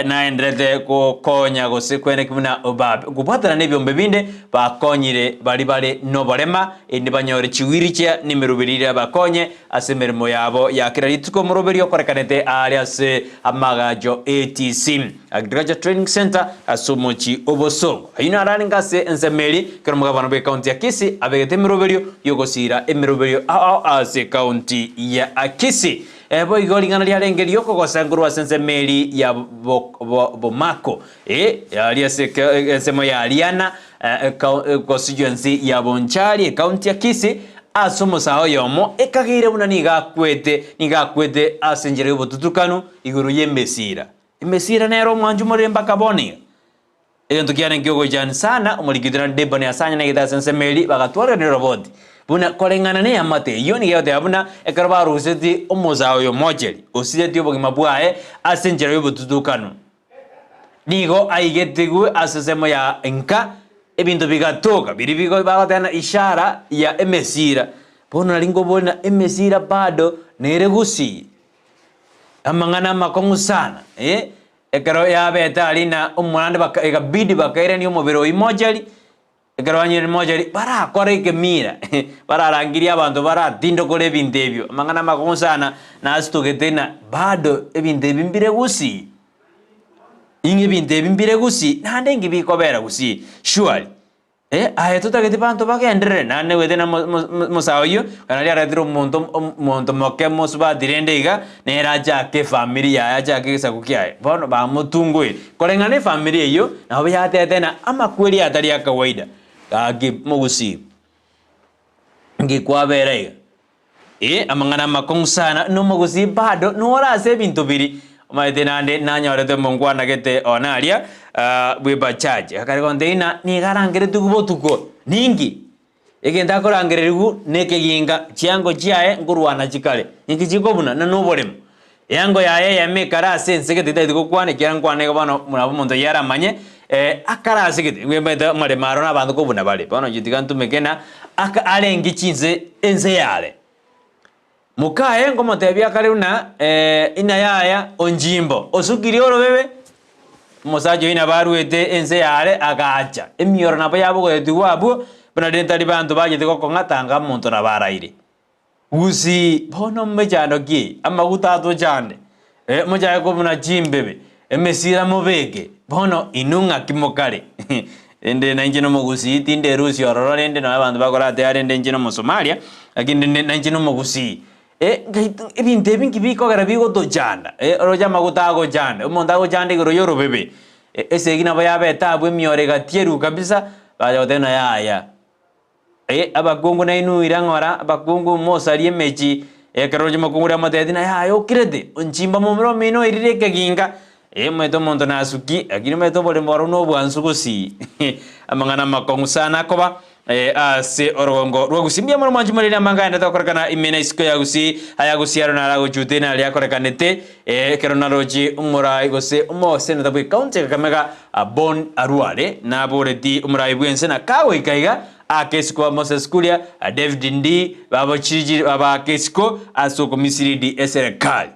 naenderete gokonya gose kweneki buna kobwatana na ebiombe binde bakonyire baria bare noborema erinde banyore chiwirichia na emeroberi eria bakonye ase emeremo yabo ya kera rituko omoroberi okorekanete aare ase amagacho ATC Agriculture Training Centre ase omochie o Bosongo. Ayio naro arenge ase ensemo eria ekero omogabana bw'ecounty ya Kisii abegete emeroberio y'ogosiira emeroberio ao ao ase ecounty ya Kisii. Boigo ring'ana riarenge ri'okogosa nkorwa ase ensemo eria ya Bomako, aria ase ensemo ya Ariana, constituency ya Bonchari, ecounty ya Kisii, ase omosae oyomo ekageire buna nigo akwete, nigo akwete ase enchera y'obotutukanu igoro y'emesira. Emesira nere omwancho morere mpaka bono iga. Egento kiane nkiogoichani sana, omoriki oito na Deboni ase anyanegete ase ensemo eria, bagatwarerania oroboti, buna koreng'ana neamate eyio nigo egoteba buna ekero barusetie omosae oyo omocheri, osiretie obogima bwaye ase enchera y'obotutukanu, nigo aigetigwe ase ensemo ya nka, ebinto bigatoka biria bigo bagoteba ng'a ishara ya emesira. Bono nari nkobori ng'a emesira bado nere gusii, amang'ana amakong'u sana, eh. Ekero yabete aria na omorande baka ekabidi bakairania omobere oyio mochari, ekero banyorire mochari, barakore ekemira bararangerie abanto baratindokore ebinto ebio, amang'ana amakong'u sana, nasitogete ng'a bado ebinto ebi mbire gusii, ing'e ebinto ebi mbire gusii, naende inki bikobera gusii surely. Eh, aye totageti banto bagenderere, naende goetania na mo- mo- mo- mosae oyio, ekero aria aretire omonto omonto moke mosubati rende iga, nere achake efamiri yaye, achake egesaku kiaye. Bono bamotungoire. Koreng'ana na efamiri eyio, nabo yatete ng'a amakweri atari a kawaida, gaki mogusii, nki kwabera iga? Ee, amang'ana amakong'u sana, na omogusii bado nore ase ebinto biria. Omanyete naende nanyorete omonkwana gete one aria bw'ebachaji, akare gontebia ng'a nigo arangeretigwe botuko. Ninki? Egento akorangererigwa nekeginga, chiango chiaye nkorwana chikare, ninki chikobuna? Na noboremo. Eango yaye eyemo ekare ase ense gete etagete gokwana, ekiagera nkwane iga bono nabo omonto oyio aramanye, akare ase gete, nigo amaremo aro nabanto kobuna bare. Bono inche tiga ntumeke ng'a aka arenge chinse ense yare. Mokaye nkomotebia akare buna ina yaya onchimbo, osukirie orobebe, omosacha oyio nabo arwete ense yare agacha, emioro nabo yabogoretigwe abwo, buna rende tari banto bachete gokong'a tanga omonto nabo araire. Gusii, bono mechando ki? Amaguta atochande, mochake kobuna chimbebe, emesira mobeke, bono inwe ng'aki mokare? Rende nainche nomogusii, tinderusia ororo rende nonya abanto bakorate are rende inche nomosomalia, lakini rende nainche nomogusii. Ngai ebinto ebi nki bikogera bigotochanda? Oroche amaguta agochanda, omonto agochanda igoro yorobebe, esegi nabo yabete abwo emioro egatierwa kabisa, bacha goteba ng'a yaya. Abakungu nainwe ira ng'ora, abakungu mosarie emechie, ekero roche omokungu oria amotebetie ng'a yaya okirete, onchimba momura omino oirire ekeginga, omanyete omonto nasuki, lakini omanyete oboremo borobwo na obwansu gosii amang'ana amakong'u sana akoba ase orogongo rwa gusii. Mbuya mono mwanche morende amanga aye tokorekana ime na isiko ya gusii, aya gusii aro naro agochute naria akorekanete, ekero naroche omorai gose omoseneta bwe county ya Kakamega Bon Arware naboreti omorai bw'ense na kagoika iga aake isiko ba Moses Kuria, David Ndii babochirichiri babaake isiko ase okomisiridi eserekari.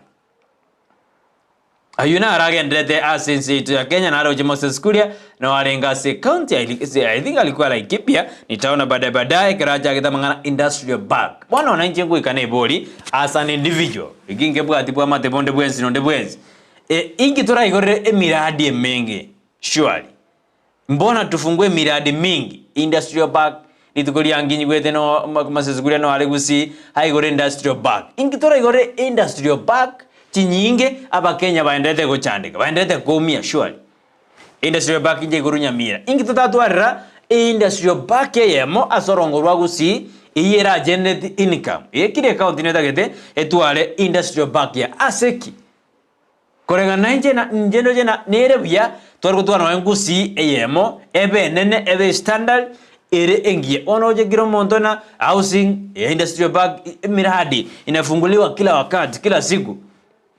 Ayio naro agenderete ase ense yaito ya Kenya naroche Moses Kuria noo arenge ase ecounty ya I think alikuwa Laikipia nitaona baadaye baadaye ekero achagete amang'ana industrial park. Bono na inche ngoika nebori as an individual eki nkebwati bwamate bonde bwensi nonde bwensi Inki toraigorere emiradi emenge surely? Mbona tufungue emiradi mingi, industrial park, Rituko riange inyigwete no Moses Kuria no are Gusii aigore industrial park. Inki toraigore industrial park chinyinge abakenya baenderete gochandeka, baenderete koumia surely. Industrial park inche igoro Nyamira. Inki totatwarera industrial park eyemo ase orongo rwa Gusii eyio era generate income. Eye kera ecounty netagete etware industrial park ya ase ki? Koreng'ana inche na inche ndoche na nere buya tware gotwara nonya Gusii eyemo ebe enene ebe standard ere engiya. Bono oche kera omonto na housing, industrial park, emiradi inafunguliwa kila wakati kila siku.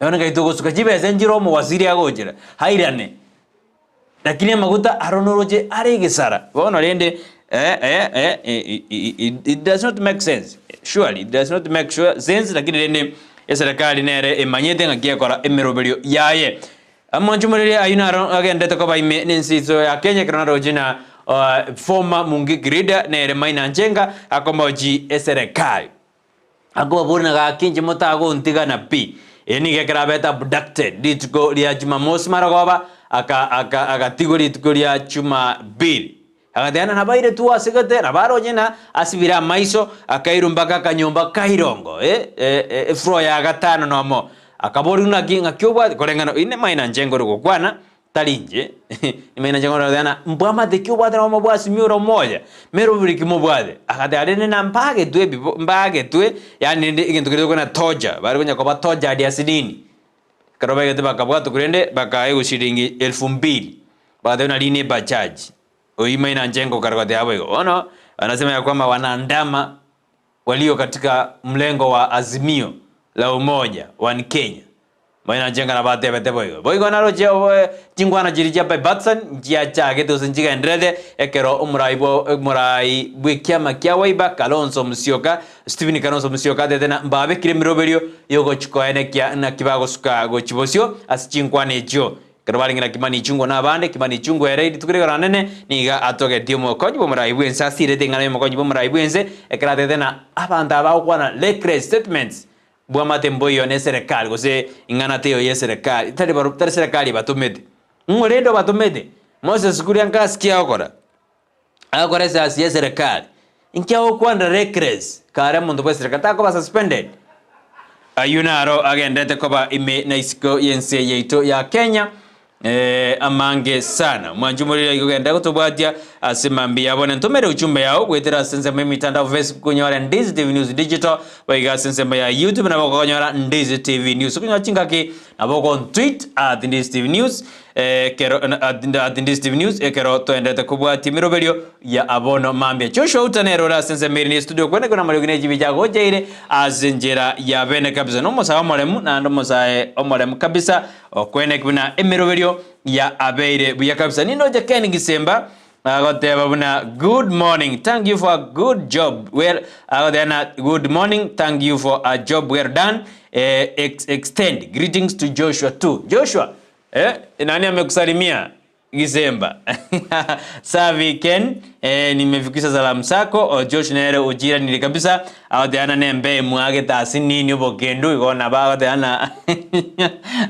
Bono ngai togosuka chibesa nchire omowaziri agochera airane, lakini amaguta aro noroche are egesara. Bono rende eh it does not make sense, surely it does not make sure sense lakini rende eserekari nere emanyete ng'aki ekora emeroberio yaye. Amonche omoriri ayio naro agenderete koba ime nensiso ya Kenya ekero naroche na former Mungiki leader nere Maina Njenga akomochi eserekari. Akobaboria na gaki inche motagontigana pi. Eye nigo ekero abete abducted rituko ria Jumamosi marogoba aka aka agatigwa rituko ria Jumapili. Agateba ng'a nabairetwe asegete nabo aronye na asibire amaiso akairwa mpaka akanyomba ka irongo eh eh efloor ya gatano nomo. Akaborigwa naki ng'aki obwate koreng'ana ine maina inche nkore gokwana Tari inche, nimaine inche nkorora ng'a mbwamate ki obwate nabo mobwasimia ore omoya, merobiri ki mobwate? Agateba rende na mbagetwe ebibo mbagetwe, yaani rende egento keria tokobana torture, bare konya koba tortured ase nini? Ekero baigete bakabwatwa korende bakaegwa shilingi elfu mbili, bagateba buna riina ebajaji, oyio maina inche ngokara goteba boigo. Bono, anasema ya kwamba wanaandama walio katika mlengo wa Azimio la Umoja One Kenya. Bono inche nkabatebete boigo. Boigo naroche chingwana chiria chia Bipartisan nchiachagete gose nchigendererete ekero omorai bwa omorai bw'ekiama kia Wiper Kalonzo Musyoka, Stephen Kalonzo Musyoka atebete ng'a mbabekire emeroberio yogochikoenekia naki bagosuka gochia bosio ase chinkwana echio. Ekero barenge na Kimani Ichung'wa na abande, Kimani Ichung'wa ere rituko rigoro anene nigo atogetie omokonyi bw'omorai bw'ense asirete eng'ana y'omokonyi bw'omorai bw'ense ekero atebete ng'a abanto aba bagokwana reckless statements Bw'amate mboiyo neserekari, gose ing'ana teiyo y'eserekari, tari barobwo, tari serekari ebatomete. Ng'o rende obatomete? Moses Kuria nkasi ki agokora? Agokora esasi y'eserekari. Inki agokwanera reckless kare omonto bw'eserekari takoba suspended? Ayio naro agenderete koba ime na isiko y'ense yaito ya Kenya. Ee, amange sana. Mwanche omoriri aye ogende gotobwatia ase mambia ya bono. Ntomere ujumbe yao goetera ase ensemo y'emitandao Facebook onyore Ndizi TV News Digital, boigo ase ensemo ya YouTube nabo okonyora Ndizi TV News. Okonyora chingaki nabo ogontweet at Ndizi TV News ekero at Ndizi TV News ekero toenderete kobwatia emeroberio ya abono mambia. Joshua Uta nere ore ase ensemo ere ne studio okwane kona amariogi ne chibicha agocheire ase enchera ya bene kabisa. Nomosae omoremu naende omosae omoremu kabisa. Okwenek buna emeroberio ya abeire buya kabisa. Nindoche Ken Gisemba agoteba buna good morning thank you for a good job well agoteba na good morning thank you for a job well done eh, ex, extend greetings to Joshua too. Joshua eh, nani amekusalimia? Gisemba Safi Ken eh, nimefikisha salamu zako o Josh nere ochiranire kabisa agoteana nembe emwagete ase nini obokendu igo nabo agoteana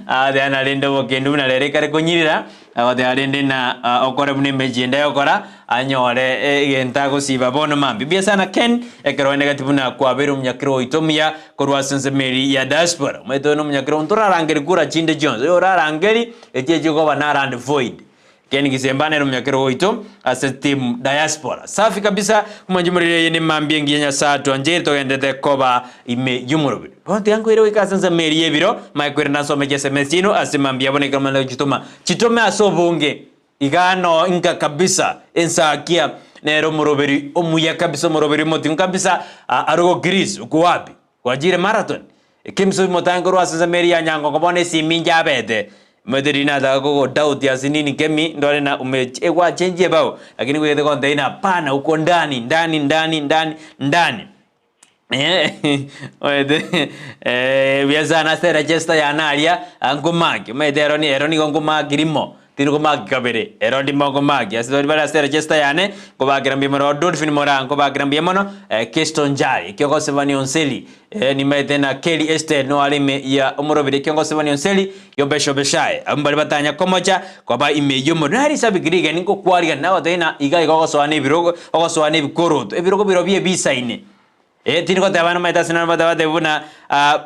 agoteana rende obokendu buna rero ekare konyirera agoteba rende na ah, okore buna emechie ende egokora anyore eh, egento agosiba bono mambia. Mbuya sana Ken ekero oenegeti buna kwabeire omonyakero oito omuya korwa ase ensemo eria ya diaspora. Omanyete oyo nomonyakero ntorarangeri kura chinde chionsi, oyo orarangeri Eki ekikoba null and void. Ken Gisemba nere omonyakero oito ase team diaspora. Safi kabisa omonche moriri eye ne mambia engiya Nyasae atwancheire togenderete koba ime yomorobiri. Bono tiga nkoire goika ase ensemo eria yebiro mae koirana nsome chiSMS chiaino ase mambia abwo nekero manyete gochitoma. Chitome ase obonge igaa noo inka kabisa ensakia nere omoroberi omuya kabisa omoroberi omoting'u kabisa arugo Greece uko wapi? Gwachire marathon, ekemisa oimotange korwa ase ensemo eria ya Nyangongo bono esimi inche abete, omanyete riria nataka kogo doubt ase nini kemi, ndore na ume egwachenchia ebao, lakini goigete gontebia ng'a hapana uko ndani ndani ndani ndani ndani omanyete buya sana ase erechesta yane aria nkomaki, omanyete ero ero nigo nkomaki rimo. Tindi komaki kabere, ero ndimo nkomaki. Ase baria bare ase register yane, nkobakera mbuya mono. Dolphin Moraa, nkobakera mbuya mono. Kesto Njai, Ekiogosebani Onseli, nimaete na Kelly Esther noare ime ya omoroberi Ekiogosebani Onseli, Yobeshobeshai. Abwo mbaria batanya komocha koba ime y'omorero. Nare risabiki rigeni nkokwarigania nagotebia ng'a iga iga ogosoa na ebirogo, ogosoa na ebikoroto, ebirogo birobio ebisaine. Ee, tindi goteba nomaete ase naro batebi buna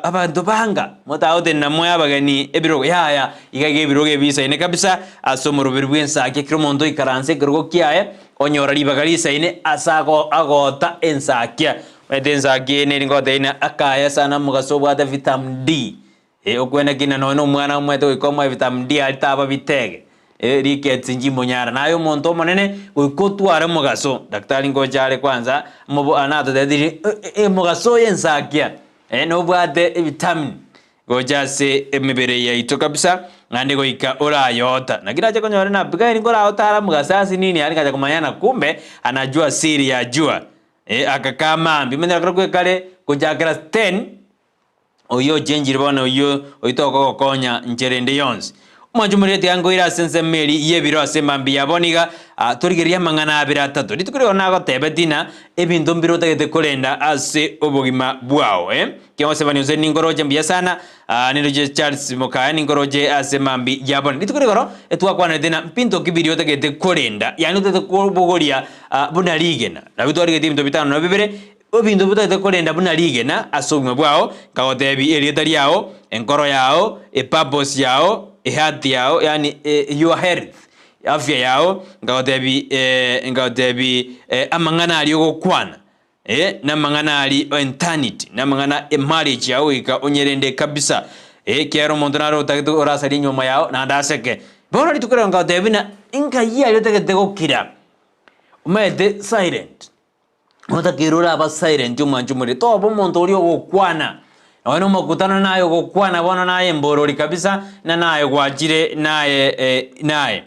abanto banga motagotenena moe abageni ebirogo, yaya, iga iga ebirogo ebisaine kabisa ase omoroberi bw'ensaki, ekero omonto oikaranse ekerogo kiaye, onyora ribaga risaine ase ago agoota ensakia. Omanyete ensakia eye neri ngotebia ng'a akaya sana omogaso obwate vitamin D. Ee, okwene kina nonya nomwana omwete goika omoe vitamin D aria taba bitege, ee, rickets nchimonyara. Naye omonto omonene goika otware omogaso. Daktari ngocha are kwanza mobo natotebetirie omogaso oyo ensakia ee, nobwate evitamin gocha ase emebere yaito kabisa naende goika orayota. Naki nacha konyora na Abigail nkoraotara omogaso ase nini aria nkacha komanya ng'a kumbe anajua siri ya jua. Ee, aka ka mambia omanyete ekero kwekare gochakera ten. Oyio ochenchire bono oyio oitokogokonya nchera ende yonsi. Omwancho omoriri tiga nkoire ase ensemo eria y'ebiro ase mambia ya bono iga, ah, torigererie amang'ana abere atato. Rituko rigo nagotebetie ng'a ebinto mbire otagete korenda ase obogima bwao, eh. Kiagosebania gose ninkoroche mbuya sana, ah, nindoche Charles Mokaya ninkoroche ase mambia ya bono. Rituko rigoro etwakwanerete ng'a mbinto ki biria otagete korenda, yaani otagete kobogoria ah, buna rigena. Nabio twarigetie ebinto bitano na bibere, Ebinto bitagete korenda buna rigena ase obogima bwao, nkagoteebia erieta riao, enkoro yao, epurpose yao, eheart yao, yaani your health, afya yao, nkagoteebia nkagoteebia amang'ana aria ogokwana, na amang'ana aria eternity, na amang'ana emarriage yao goika onyerende kabisa, ekiagera omonto nare otagete orasarie enyiomo yao naende aseke. Bono rituko riao nkagoteebia buna nkai aria otagete gokira, omanyete silent. Otakeire ore aba silent omwanche omoriri, toba omonto oria ogokwana, nonya na omokutano naye ogokwana bono naye emborori kabisa, na naye gwachire naye naye.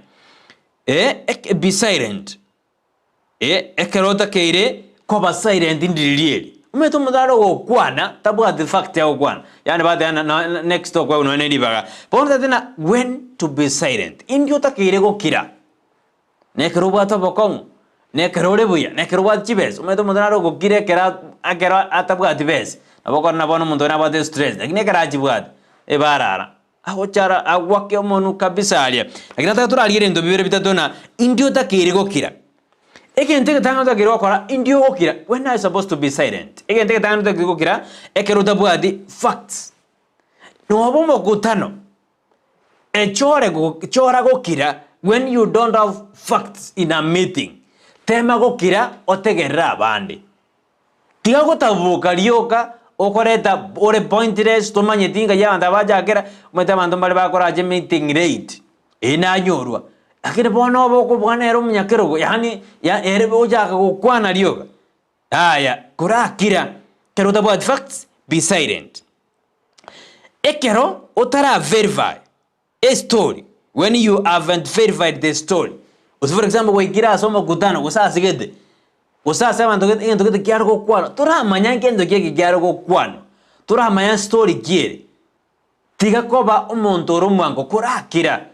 Eh, be silent, eh, ekero otakeire koba silent ndiriria eri, omanyete omonto are ogokwana tabwati fact agokwana, yaani bateba na na next okoegwa nonya na ribaga. Bono totagete ng'a when to be silent, indi otakeire gokira. Na ekero obwate obokong'u, na ekero ore buya, na ekero obwate chibesa, omanyete omonto nare ogokira ekero ekero atabwati besa, nabo okore na bono omonto oria nabwate estress, lakini ekero achibwate, ebarara, agochara agwake omonwe kabisa aria. Lakini nataka torarigererie ebinto bibere bitato na indi otakeire gokira. Egento egetang'ani otakeire gokora, indi ogokira, when are you supposed to be silent? Egento egetang'ani otakeire gokira, ekero otabwati facts. Noba omokutano. Echore chora gokira when you don't have facts in a meeting. Tema gokira otegerere abande. Tiga gotaboka rioka okoreta ore pointless tomanyeti ngai abanto aba bachakera, omanyete abanto mbare bakorache meeting late, eye nanyorwa. Lakini bono obe okobua nere omonyakerogo yaani ya ere ochaka gokwana rioka, yaya korakira ekero otabwati facts be silent. Ekero otara verify a story, when you haven't verified the story, gose for example gwaikire ase omokutano gose ase gete, gose ase abanto gete egento gete kiare gokwanwa, toramanya nkento ki eke kiare gokwanwa, toramanya story ki ere, tiga koba omonto ore omwango korakira,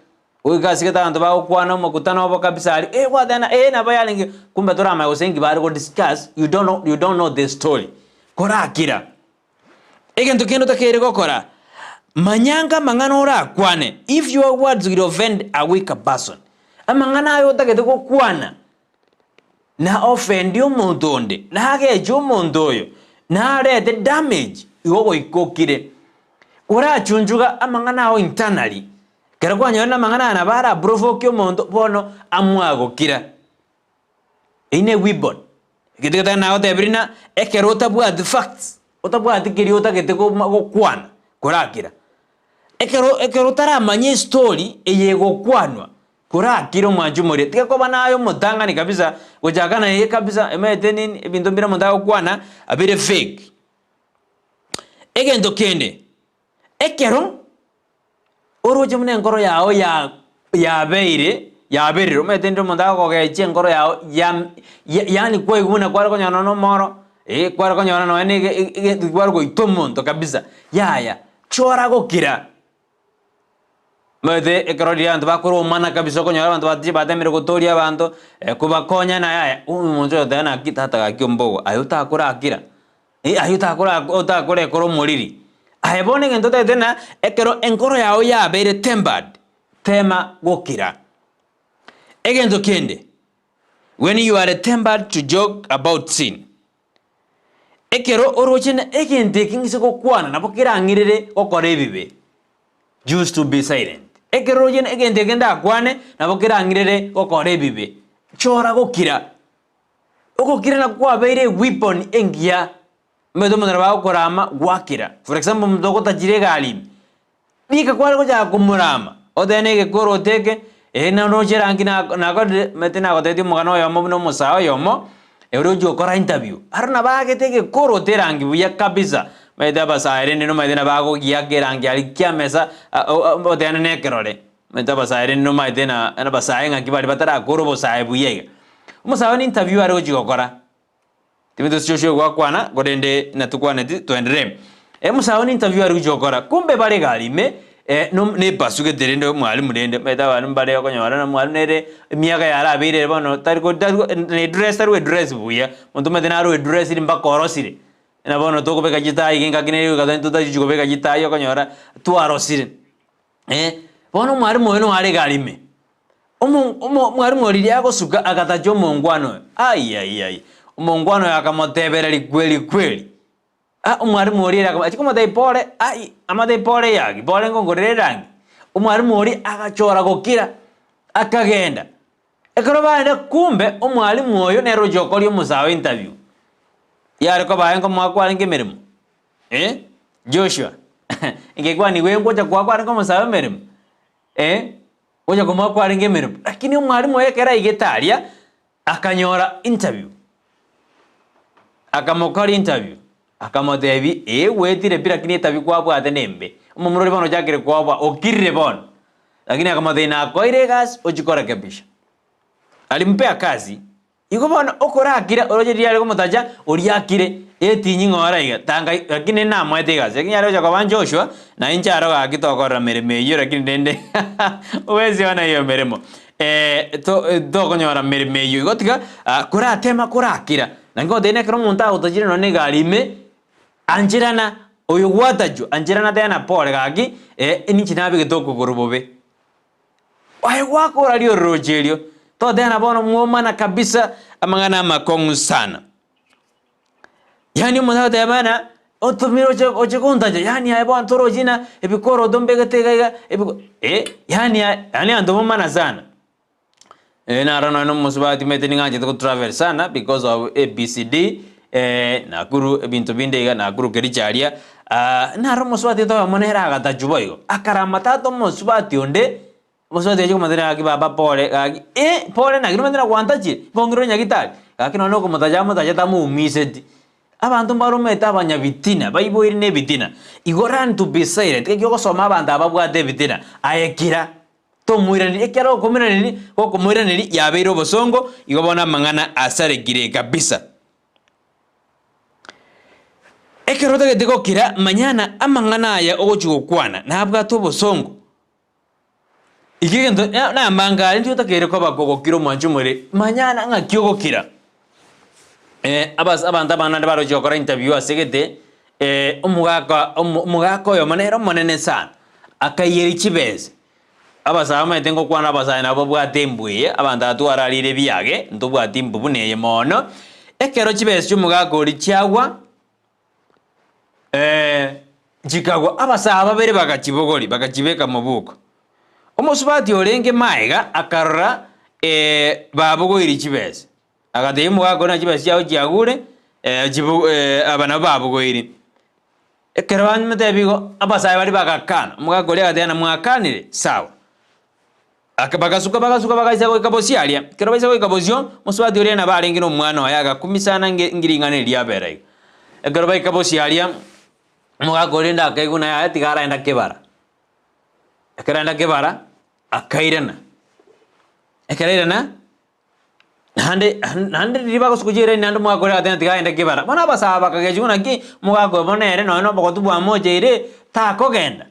goika ase gete abanto bagokwana omokutano obo kabisa aria, eh gwateba eh nabo yarenge, kumbe toramanya gose nki bare go discuss, you don't know, you don't know the story, korakira. Egento kende otakeire gokora, manya anga amang'ana orakwane, if your words will offend a weaker person, amang'ana aya otagete gokwana na offend omonto onde, nageche omonto oyo, narete damage, igo goika okire. Orachunchuga amang'ana ao internally, ekero kwanyorire amang'ana aya nabo ara provoke omonto, bono amwagokira. Eyio ne weapon. Egento getari nagotebirie ng'a ekero otabwati facts, otabwati keria otagete koma gokwana, korakira. Ekero ekero otaramanya estory eye egokwanwa, korakire omwanchi omoria, tiga koba naye omotang'ani kabisa, gochaka naye kabisa omanyete nini, ebinto mbire omonto agokwana, abire fake. Egento kende, ekero. Oroche buna enkoro yao ya yabeire yaberire, omanyete rende omonto agokogechia enkoro yao yam ya yaani kwaigwa buna kware konyora nonya na omoro, eh kware konyora nonya na ege ege kware goita omonto kabisa, yaya, chora gokira. Omanyete ekero riria abanto bakoromana kabisa okonyora abanto bati batemire gotoria abanto, kobakonya naye aya, omonto oyo oteba naki tata gaki ombogo, aye otakorakira, eh aye otakora otakorekora omoriri. Aye bono egento otagete ng'a ekero enkoro yago yabeire tempered, tema gokira. Egento kende, when you are tempered to joke about sin, ekero oroche ng'a egento eke ng'ise gokwana nabo kerang'irere gokora ebibe, Choose to be silent. Ekero oroche ng'a egento eke ndakwane nabo kerang'irere gokora ebibe, chora gokira. Ogokira nakwo kwabeire eweapon engiya, omanyete omonto nabo agokorama gwakira. For example omonto ogotachire egari ime, rika kware gochaka komorama, otebe na egekoroto eke, eh noroche erangi na nakorire, omanyete nagotebetie omogano oyomo buna omosae oyomo, ere ochia gokora interview, aro nabo aagete egekoroto erangi buya kabisa, omanyete abasae rende nomanyete nabo agogiaka erangi aria kiamesa otebane na ekerore. Omanyete abasae rende nomanyete na abasae ng'aki bare batarakora obosae buya iga. Omosae one interview are gochia gokora, Timothy ase Joshua gwakwana, korende natokwaneti toenderee. Omosae one interview are gochia gokora, kumbe bare egari ime no nebasugete rende omwalimu rende, omanyete abalimu mbare okonyora na omwalimu nere emiaka yarabeire ere bono tari ko tari ko na edress tari goedress buya, omonto omanyete naro oedressiri mpaka orosire, buna bono tokobeka chitai iga engaki nere goika totachi kobeka chitai okonyora twarosire. Bono omwalimu oyo nigo are egari ime, omo omo omwalimu oria riria agosuka agatacha omongwana oyo, ai ai ai, omongwana oyo akamotebereria kweri kweri, ah omwalimu oria ere akaba achia komotebia pore ai, amotebie pore yaki, pore nkongorere erangi. Omwalimu oria agachora gokira, akagenda. Ekero baenda kumbe omwalimu oyo nere ochia gokoria omosae o interview, yare koba aye nkomoa kwarenge emeremo. Eh, Joshua, ingekwanigwa engocha koa kwarenge omosae emeremo, eh, gocha komoa kwarenge emeremo. Lakini omwalimu oye ekero aigete aria, akanyora interview, akamokora interview, akamotebia eh gwetire pi lakini etabi kwabwate nembe. Omomura oria bono ochakire koboa, okirire bono, lakini akamotebia nakoeire egasi ochie korekebisha. Alimpea kazi. Igo bono okorakira oroche riria are komotacha oria akire, etinyi ng'a ore iga, tanga lakini namoete egasi, lakini are gocha koba Joshua, na inche aro gaki tokorora meremo eyio lakini rende huwezi ona hiyo meremo to tokonyora meremo eyio. Igo tiga koratema korakira, na nkotebia ekero omonto agotachire nonye na egari ime, ancherana, oyo gwatachwa, ancherana teba pole gaki, ninche nabegete okogoro bobe. Aye gwakora riororoche erio, toteba bono mwomana kabisa amang'ana amakong'u sana. Yaani omonto agoteba ng'a otomire oche oche kontacha, yaani aye bono torochi ng'a ebikoroto mbegete iga iga ebiko eh, yaani aye yaani abanto momana sana. Naro nonye na omosubati omanyete nigo anchete go travel sana because of ABCD, Nakuru ebinto binde iga Nakuru Kericho aria, naro omosubati oito oyomo nere agatachwa boigo, akarama tata omosubati onde, omosubati ochia komotebia gaki baba pore gaki eh pore naki nomanyete nagwantachire, nkong'ira ore nyagitari, gaki nonye okomotacha amotache tamoumiseti. Abanto mbaromete abanyabitina, baiboire nebitina, igo learn to be silent, ekio ogosoma abanto aba babwate ebitina, aye kira. Tomoiraneria, ekiagera gokomoiraneria, gokomoiraneria yabeire obosongo, igo bono amang'ana asarekire kabisa. Ekero otagete gokira, manya ng'a amang'ana aya ogochia gokwana nabwate obosongo. Ekio egento na namanga aria ndio otakeire koba kogokira omwanchi omorere, manya ng'a ng'aki ogokira. Abas abanto abande naende baroche gokora interview ase gete, omogaka omo omogaka oyomo nere omonene sana, akaiyeria chibesa, abasae omanyete ngokwana abasae nabo babwate embwa eye, abanto aba twararire ebiage, ntobwati embwa buna eye mono, ekero chibesa chia omogaka oria chiagwa, chikagwa, abasae babere bagachibogoria, bagachibeka mobuko. Omosubati orenge maega akarora babogoirie chibesa. Agatebia omogaka oria, Chibesa chiao chiagure, chibu aba nabwo babogoirie. Ekero bamotebia igo, abasae baria bagakana, omogaka oria agateba, Na mwakanire, sawa. Aka bagasuka bagasuka bagaisa goika bosio aria. Ekero baisa goika bosio, mosubati oria nabo arenge na omwana oye agakumia sana nge ngiring'ana erio riabera iga. Ekero baika bosio aria, omogaka oria rende akaigwa naye aye tiga araenda kebara. Ekero aenda kebara, akairana. Ekero airana. Naende naende riria bagosuka chiiraini naende omogaka oria agateba tiga agende kebara. Bono abasae bakagechigwa naki omogaka oyo bono ere nonye na obogotu bwamocheire takogenda.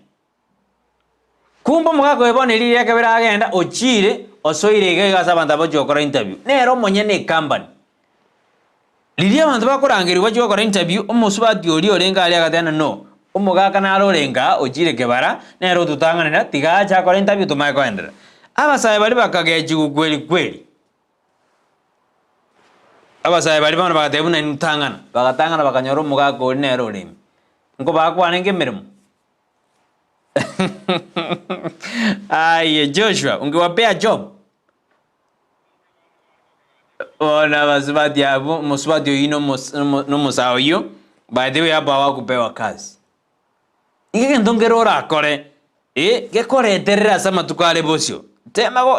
Kumbe omogaka oyo bono riria ekebere agenda ochiire osoire iga iga ase abanto abachia gokora interview. Nere omonyene ecompany. Riria abanto bakorangerigwa bachia gokora interview, omosubati oria orenge aria agateba ng'a no, omogaka naro orenge aa ochiire kebara, nere ototang'anera, tiga ache akore interview tomanye koenderera. Abasae baria bakagechigwa kweri kweri. Abasae baria bono bagateba buna inwe tang'ana, bagatang'ana bakanyora omogaka oria nere ore ime. Nkobaa kwarenge emeremo? Aye Joshua, ungewapea job? Bono abasubati abwo, omosubati oyio na omos- nomo- nomosae oyio, by the way hapo hawakupewa kazi. Iga egento nkere orakore, eh, gekoreterere ase amatuko are bosio, tema go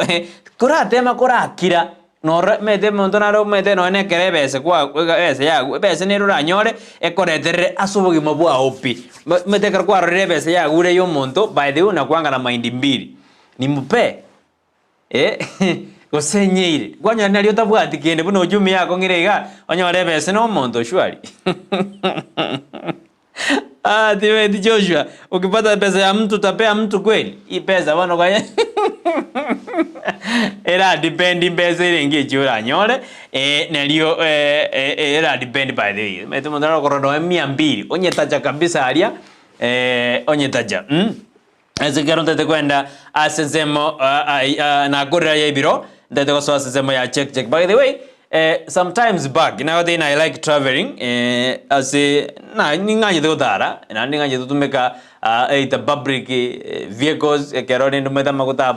koratema korakira, noro omanyete omonto nare omanyete nonye na ekero ebese kwa ebese yago ebese nere oranyore, ekoreterere ase obogima bwao pi. Omanyete ekero kwarorire ebese yagure ya omonto, by the way unakuanga na mind mbiri, nimupee. Eh, gose enyeire, kwanyora nario otabwati kende buna uchumi yakong'ire iga, onyore ebese na omonto shwari. Ah, timaeti Joshua, ukipata pesa ya mtu utapea mtu kweli? Hii pesa bono kwanya era depend mbesa erenge echio oranyore, eh, nario eh, eh, era depend by the way. Omanyete omonto naro okorora nonya mia mbili, onyetacha kabisa aria, eh, onyetacha mh. Ase ekero ntagete kwenda ase ensemo nakorire ya ebiro, ntagete gosoa ase ensemo ya check check. By the way, sometimes back nagotebia ng'a I like travelling ase na ning'anchete gotara, naende ning'anchete gotumeka either public vehicles ekero rende omanyete amaguta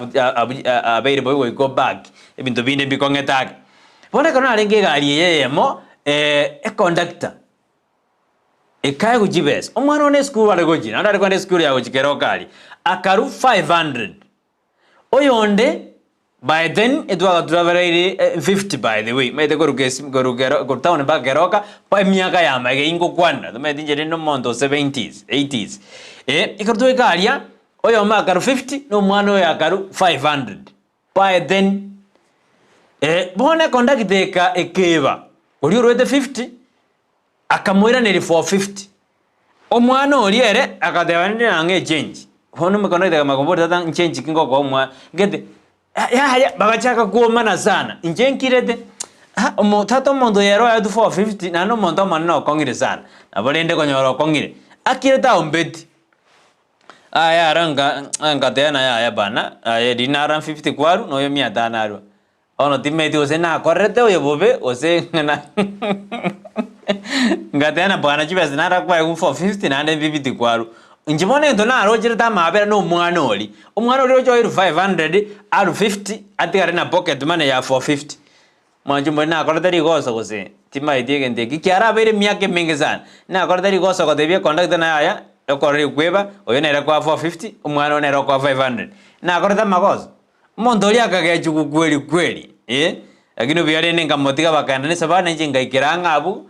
abeire bobe goika obaki, ebinto binde mbikong'ete ake. Bono ekero narenge egari eye eyemo, econductor. Ekaegwa chibesa. Omwana one esukuru are gochia, naende are kogenda esukuru ya gochia keroka aria, akarwa 500. Oyonde by then etwagatravereire 50 by the way, omanyete korwa kesi korwa kero korwa town mpaka keroka, pa emiaka ya magega ingokwanera, tomanyeti inche rende omonto o seventies, eighties. Eh, ekero twaika aria, oyomo akarwa 50, na omwana oyo akarwa 500. By then, eh, bono econductor eka ekeba, oria orwete 50, Akamoiraneria 450. Omwana oria ere agateba ninde nang'e echenji. Bono omokono oito akamanya koboria tata nchenji ki ngokoa omwana gete yaya bagachaka kuomana sana inche nkirete ah omo tata omonto oyo ere oetwe 450 naende omonto omonene okong'ire sana nabo rende konyora okong'ire akirete aombeti. Aya aro nka ngateba naye yaya bana aye riria nara 50 kwarwa noyo mia tano arwa. Bono timanyeti gose nakorerete oyo bobe gose ng'a ngateba na bwana chibesa narakoegwa 450 naende mbibiti kwarwa. Inche bono egento narocherete amabera na omwana oria, omwana oria oroche oirwe 500 arwe 50 atigare na pocket money ya 450. Mwanche mbori nakorete rigoso gose timanyeti egento eki kiarabeire emiaka emenge sana, nakorete rigoso gotebia econductor naye yaya okorora ekweba oyo nere okoa 450 omwana oyo nere okoa 500. Nakorete amagoso? Omonto oria akagechigwa kweri kweri, eh, lakini obuya rende nkamotiga bakaenda nesabari na inche ngaikera ang'e abwo,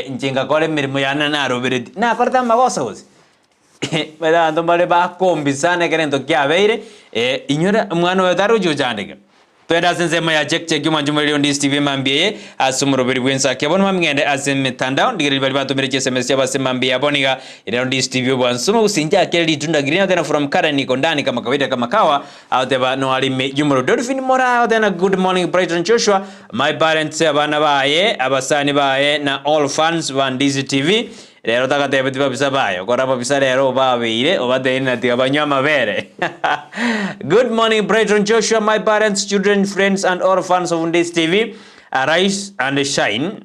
inche ngakora emeremo yane naroberetie. Nakorete amagoso gose? Omanyete abanto mbare bakombi sana ekero egento kiabeire, inyora omwana oyo tarochi gochandeka. Twende ase ensemo ya check check omwancho moreri onde Steve emambia eye ase omoroberi bw'ensaki bono mambia ng'ende ase emetandao ndigereria baria batomire chiSMS chiabo ase emambia yabo niga ere onde Steve obwansu omogusii inche akere ritunda green otena from Karen niko ndani kama kawaida kama kawa Agoteba noarime y'omorero. Dolphin Moraa agoteba na good morning Brighton Joshua, my parents, abana baye, abasani baye na all fans ba Ndizi TV. Rero tagatebeti babisa baye, okora ababisa rero obabeire obatebi na tiga banywe amabere. Good morning Brighton Joshua, my parents, children, friends and all fans of Ndizi TV. Arise and shine.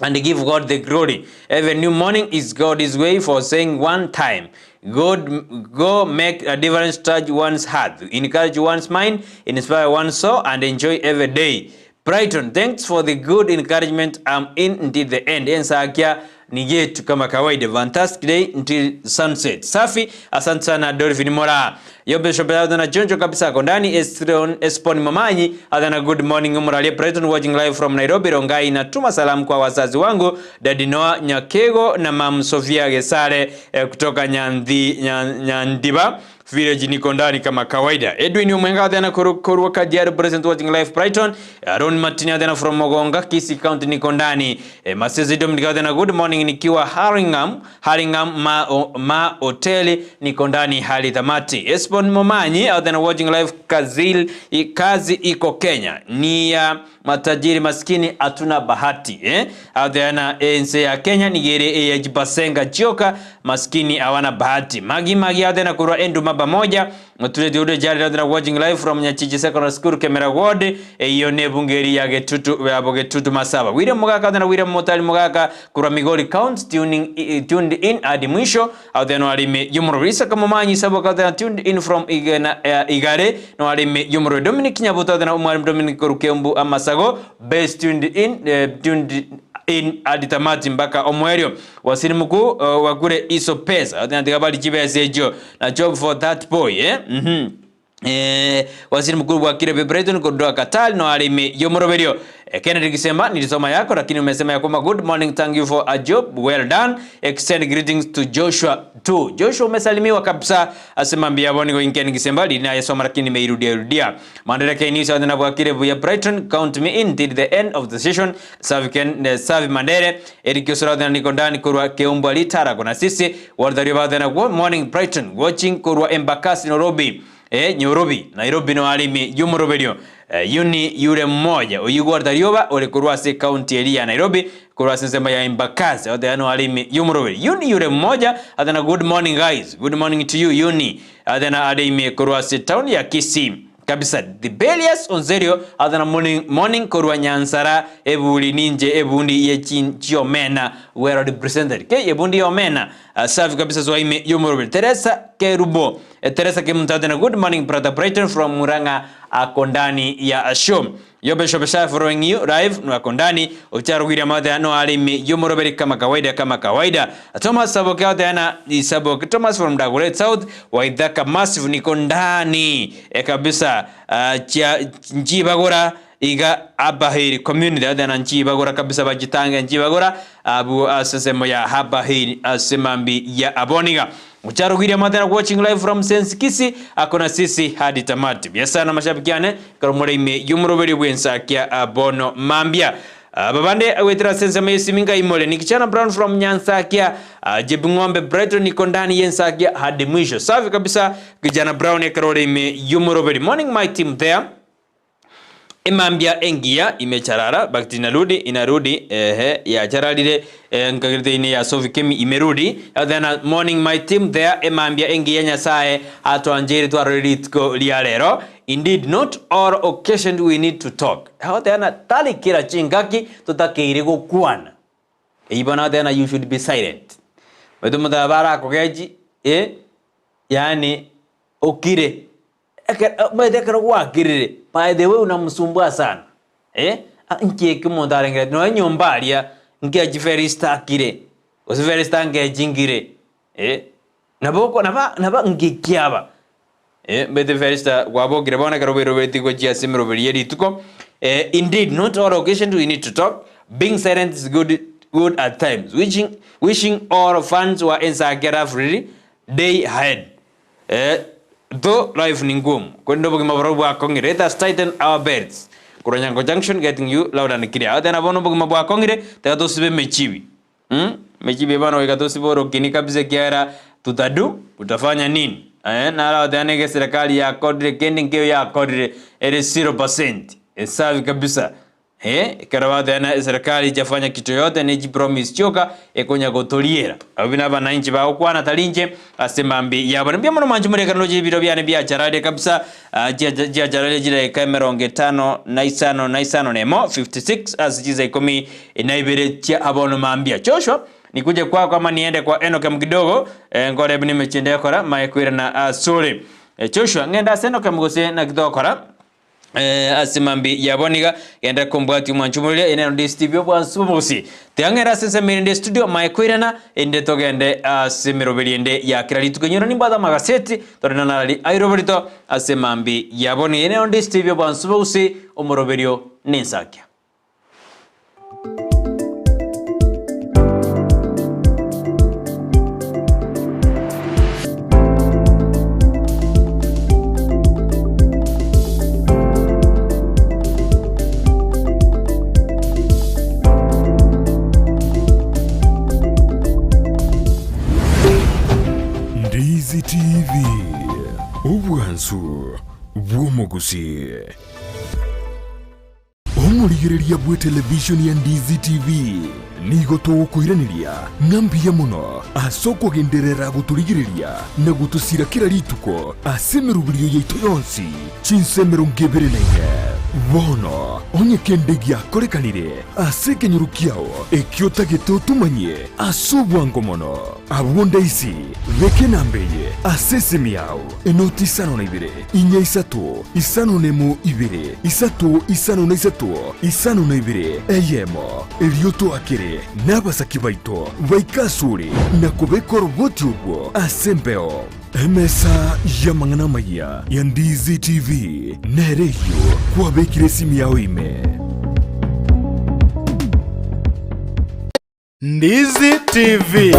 and give God the glory. Every new morning is God's way for saying one time, God, go make a difference, touch one's heart, encourage one's mind, inspire one's soul, and enjoy every day. Brighton, thanks for the good encouragement. I'm in until the end. Ensakia ni yetu kama kawaida. Fantastic day until sunset. Safi, asante sana Dolphin Mora. Yobe Shopela na chonjo kabisa ako ndani Esron Espon Mamanyi adhana good morning Muralie Brighton watching live from Nairobi Rongai natuma salamu kwa wazazi wangu Daddy Noah Nyakego na Mam Sofia Gesare eh, kutoka Nyandhi, Nyandiba village niko ndani kama kawaida. Edwin Omwenga adhana korwa Kajiado present watching live Brighton. Aaron Martin adhana from Mogonga Kisii County niko ndani. Eh, Masezi Dominic adhana good morning. morning nikiwa Hurlingham Hurlingham ma, o, ma hoteli niko ndani hali tamati. Esbon Momanyi out there watching live Kazil, i, kazi iko Kenya ni ya matajiri maskini hatuna bahati eh? Out there na ense ya Kenya nigere eya jibasenga chioka maskini hawana bahati. Magi magi out there na kurwa enduma pamoja Mutule diude jari out there watching live from Nyachichi Secondary School Kemera Ward eyo ne bungeri ya Getutu ya Getutu Masaba. William Mugaka out there na William Mutali Mugaka kurwa Migori County tuning tuned in hadi mwisho out there no alime yumuro Risa Kamomanyi sabo out there tuned in from Igena, Igare no alime yumuro Dominic Nyabuto out there na Umwalimu Dominic Korukembu Amasago best tuned in tuned in hadi tamati mpaka omwerio wasiri mkuu wakure iso pesa out there ndikabali chibesa ejo na job for that boy eh waziri mkuu wa Kirebe Brighton Kodoa Katal no alimi yomoroberio Kennedy Kisemba nilisoma yako lakini umesema ya kwamba good morning, thank you for a job well done, extend greetings to Joshua too. Joshua umesalimiwa kabisa, asema mbia boni go Ken Kisemba linayesoma lakini nimeirudia rudia. Mandela K News na bwa Kirebe ya Brighton, count me in till the end of the session. Savi Ken Savi Mandere Eric Osoro na niko ndani kurwa Keumbwa Litara kuna sisi wadhario baadhi na good morning Brighton watching kurwa Embakasi Nairobi. Nyorobi Nairobi no alimi yumuroberio yuni yule mmoja uyigwa darioba uri kurwasi county area ya Nairobi kurwasi nsema ya Embakasi ote ano alimi yumuroberio yuni yule mmoja athana good morning guys, good morning to you yuni athana alimi kurwasi town ya Kisii kabisa. Dibelius Onzerio athana morning, morning kurwa Nyansara ebuli ninje ebundi ye chiomena well represented ke ebundi omena safi kabisa zwaime yumuroberio Teresa Kerubo Teresa Kimutadena good morning brother Brighton from Murang'a akondani ya show yobe shobe sha following you live no akondani ucharugwira madha no alimi yumuroberi kama kawaida kama kawaida. Thomas Saboke adana Saboke Thomas from Dagoret South Waithaka massive niko ndani kabisa chia njibagora iga Abahiri community adana njibagora kabisa bajitanga njibagora abu asesemo ya Habahiri asemambi ya aboniga Ucharugwira madhara watching live from Sense Kisi akona sisi hadi tamati. Biasa na mashabikiane karomore ime yumuroberi bwensa kya abono mambia. Babande wetera sense mesi minga imole nikichana Brown from Nyansa kya Jebungombe Brighton niko ndani yensa kya hadi mwisho. Safi kabisa kijana Brown ya karore ime yumuroberi. Morning my team there. Imambia engia imecharara bakti inarudi inarudi ehe ya chararire nkagirite ini ya Sophie Kemi imerudi. Then morning my team there imambia engia nyasaye atwanjiri twaroritko lia lero. Indeed not all occasion we need to talk. How then tali kira chingaki tutakeire gukwana. Ibona then you should be silent. Wetu mutabara kogeji yani okire Mwethekero gwakirire by the way unamsumbua sana nkieke mundu arengere no nyumba aria nkiajiferista kire usiferista nkejingire naboko naba naba ngikiaba bethe ferista gwabokire bona karobero betigo chia simiro berieri tuko indeed not all occasion we need to talk, being silent is good at times, wishing all fans were inside free day ahead though life ni ngumu kwendo bugima boro bwa kongire let us tighten our belts Kuronyango Junction getting you loud and clear ate na bono bugima bwa kongire tega mechibi mechibi bano ikatosibe orokini kabisa kiara tutadu utafanya nini na ala ate serikali ya kodre kendi nkeo ya kodre ere 0% esafi kabisa karawate na serikali jafanya kitu yote ni promise choka ekonya gotoliera abina bananchi bao kwana talinje asema mbi yabo mbia muno manju mureka no jibiro byane bya charade kabisa jia charade jira kamera onge 5 na 5 na 5 nemo 56 asijiza 10 inaibere cha abono mambia Joshua nikuje kwako ama niende kwa Enoch mkidogo ngore nimechende kora maekwira na suri Joshua ngenda seno kamgose na kidokora asimambi yaboniga genda kumbwati mwanchumulia ene ndi studio bwa nsubusi tiangera sense mirinde studio maekwirana ende togende asimiroberiende ya kira lituko nyora nimba magaseti torena nali airoberito asimambi yaboni ene ndi studio bwa nsubusi omoroberio ninsakia. Obwansu bw'omogusii. Omorigereria bw'etelevishoni ya Ndizi TV nigo togokoiraneria ng'a mbuya mono ase okogenderera gotorigereria na gotosira kera rituko ase emeroberio yaito yonsi chinsa 24. Bono onye kende giakorekanire ase ekenyoro kiao ekio otagete otomanyie ase obwango mono, abwo ndaisi beka enamba eye ase esimi yao. Enoti isano na ibere, inya isato, isano nemo ibere, isato isano na isato, isano na ibere, eyemo. Erio toakere nabasaki baito baike asore na kobeka oroboti orwo ase embeo. Emesa y'amang'ana amayia ya Ndizi TV nere eyio kwabekire esimi yao ime. Ndizi TV.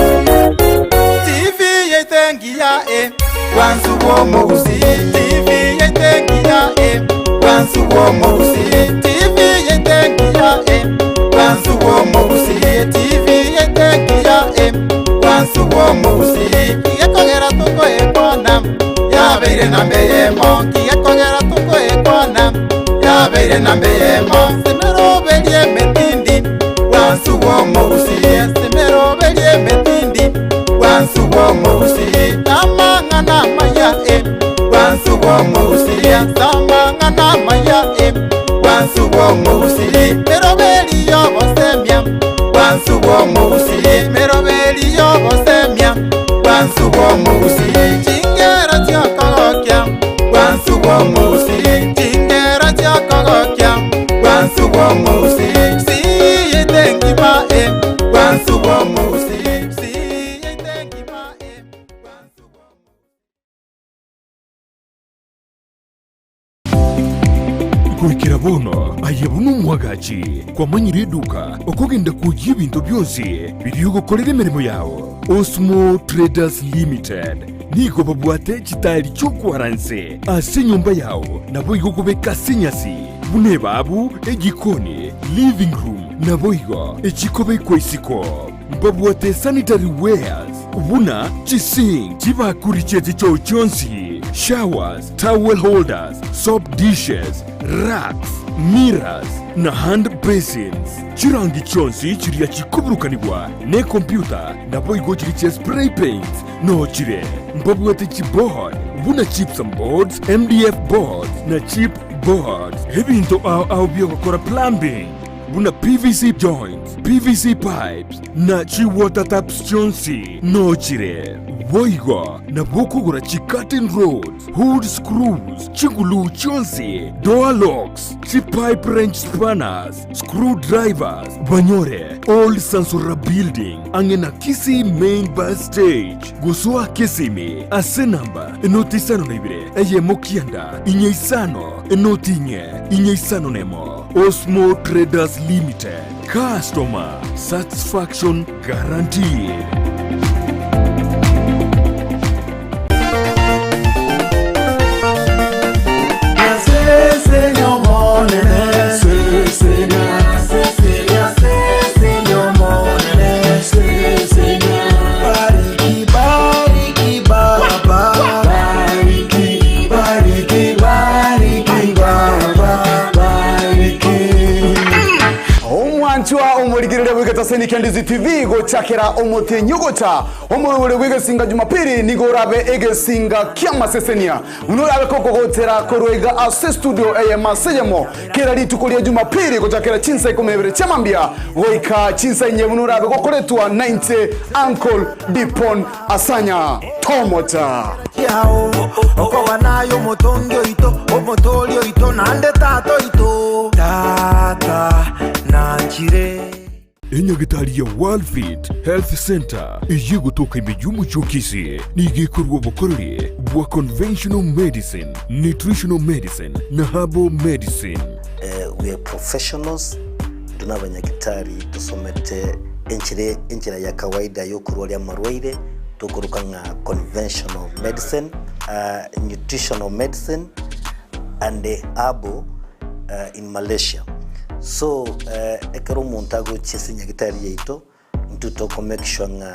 TV yaito engiya e, bwansu bw'omogusii. TV yaito engiya e, bwansu bw'omogusii. TV yaito engiya e, bwansu bw'omogusii. TV yaito engiya e, bwansu bw'omogusii. Gekogera tokoekwana, yabeire namba eyemo. Gekogera tokoekwana, yabeire namba eyemo. Semeroberie emetindi. Bwansu bw'omogusii esemeroberie emetindi Bwansu bw'omogusii amang'ana amaya e Bwansu bw'omogusii ase amang'ana amaya e Bwansu bw'omogusii meroberi y'ogosemia Bwansu bw'omogusii meroberi y'ogosemia Bwansu bw'omogusii chingero chi'okogokia Bwansu bw'omogusii chingero chi'okogokia Bwansu bw'omogusii Goikera bono aye buna omwagachi kwamanyire eduka okogenda koyia ebinto bionsi biria ogokorera emeremo yao. Osmo Traders Limited nigo babwate chitairi chi'okwara nse ase enyomba yao naboigo kobeka ase enyasi buna ebabu, ejikoni, living room, Naboigo echikobekwa isiko mbabwate sanitary wares buna chisink, chibakuri chie chichoo chionsi, showers, towel holders, soap dishes, racks, mirrors na hand basins. Chirangi chionsi chiria chikoburukanigwa nekompyuta naboigo chiria chia spray paints nochire. Mbabwate chiboard buna gypsum boards, MDF boards na chip boards. Ebinto ao ao biogokora plumbing. Buna PVC joints, PVC pipes, na chi water taps chionsi nochire. Boigo nabo okogora chi curtain rods, hood screws, chiguluu chionsi, door locks, chi pipe wrench spanners, screw drivers, banyore Old Sansora Building ang'e na Kisii Main Bus Stage. Gosoa Kisimi ase namba enoti 52 eyemo kianda inye isano enoti inye inye isano nemo. Osmo Traders Limited, customer satisfaction guaranteed. Omwanchwa omorigereria bw'egetaseni kia Ndizi TV gochakera omotienyi ogocha omorobori bw'egesinga Jumapili nigo orabe egesinga ki'amasesenia buna orabe kokogotera korwa iga ase studio eyemo ase eyemo kera rituko ria Jumapili gochakera chinsa ikomi na ibere chi'amambia goika chinsa inye buna orabe gokoretwa nainche Uncle Dipon Asanya tomocha. Kiao, okoba naye omotongi oito, omotoori oito, naende tata oito. Tata, nanchire. Enyagitari ya Worldfit Health Centre eyio egotoka ime y'omochie o Kisii nigo ekorua obokoreri bwa conventional medicine, nutritional medicine na herbal medicine. We are professionals, intwe nabanyagitari tosomete enchera enchera ya kawaida yokorwaria amarwaire tokoroka ng'a conventional medicine, nutritional medicine and herbal in Malaysia. So ekero omonto agochia ase enyagitari yaito. Intwe toko make sure ng'a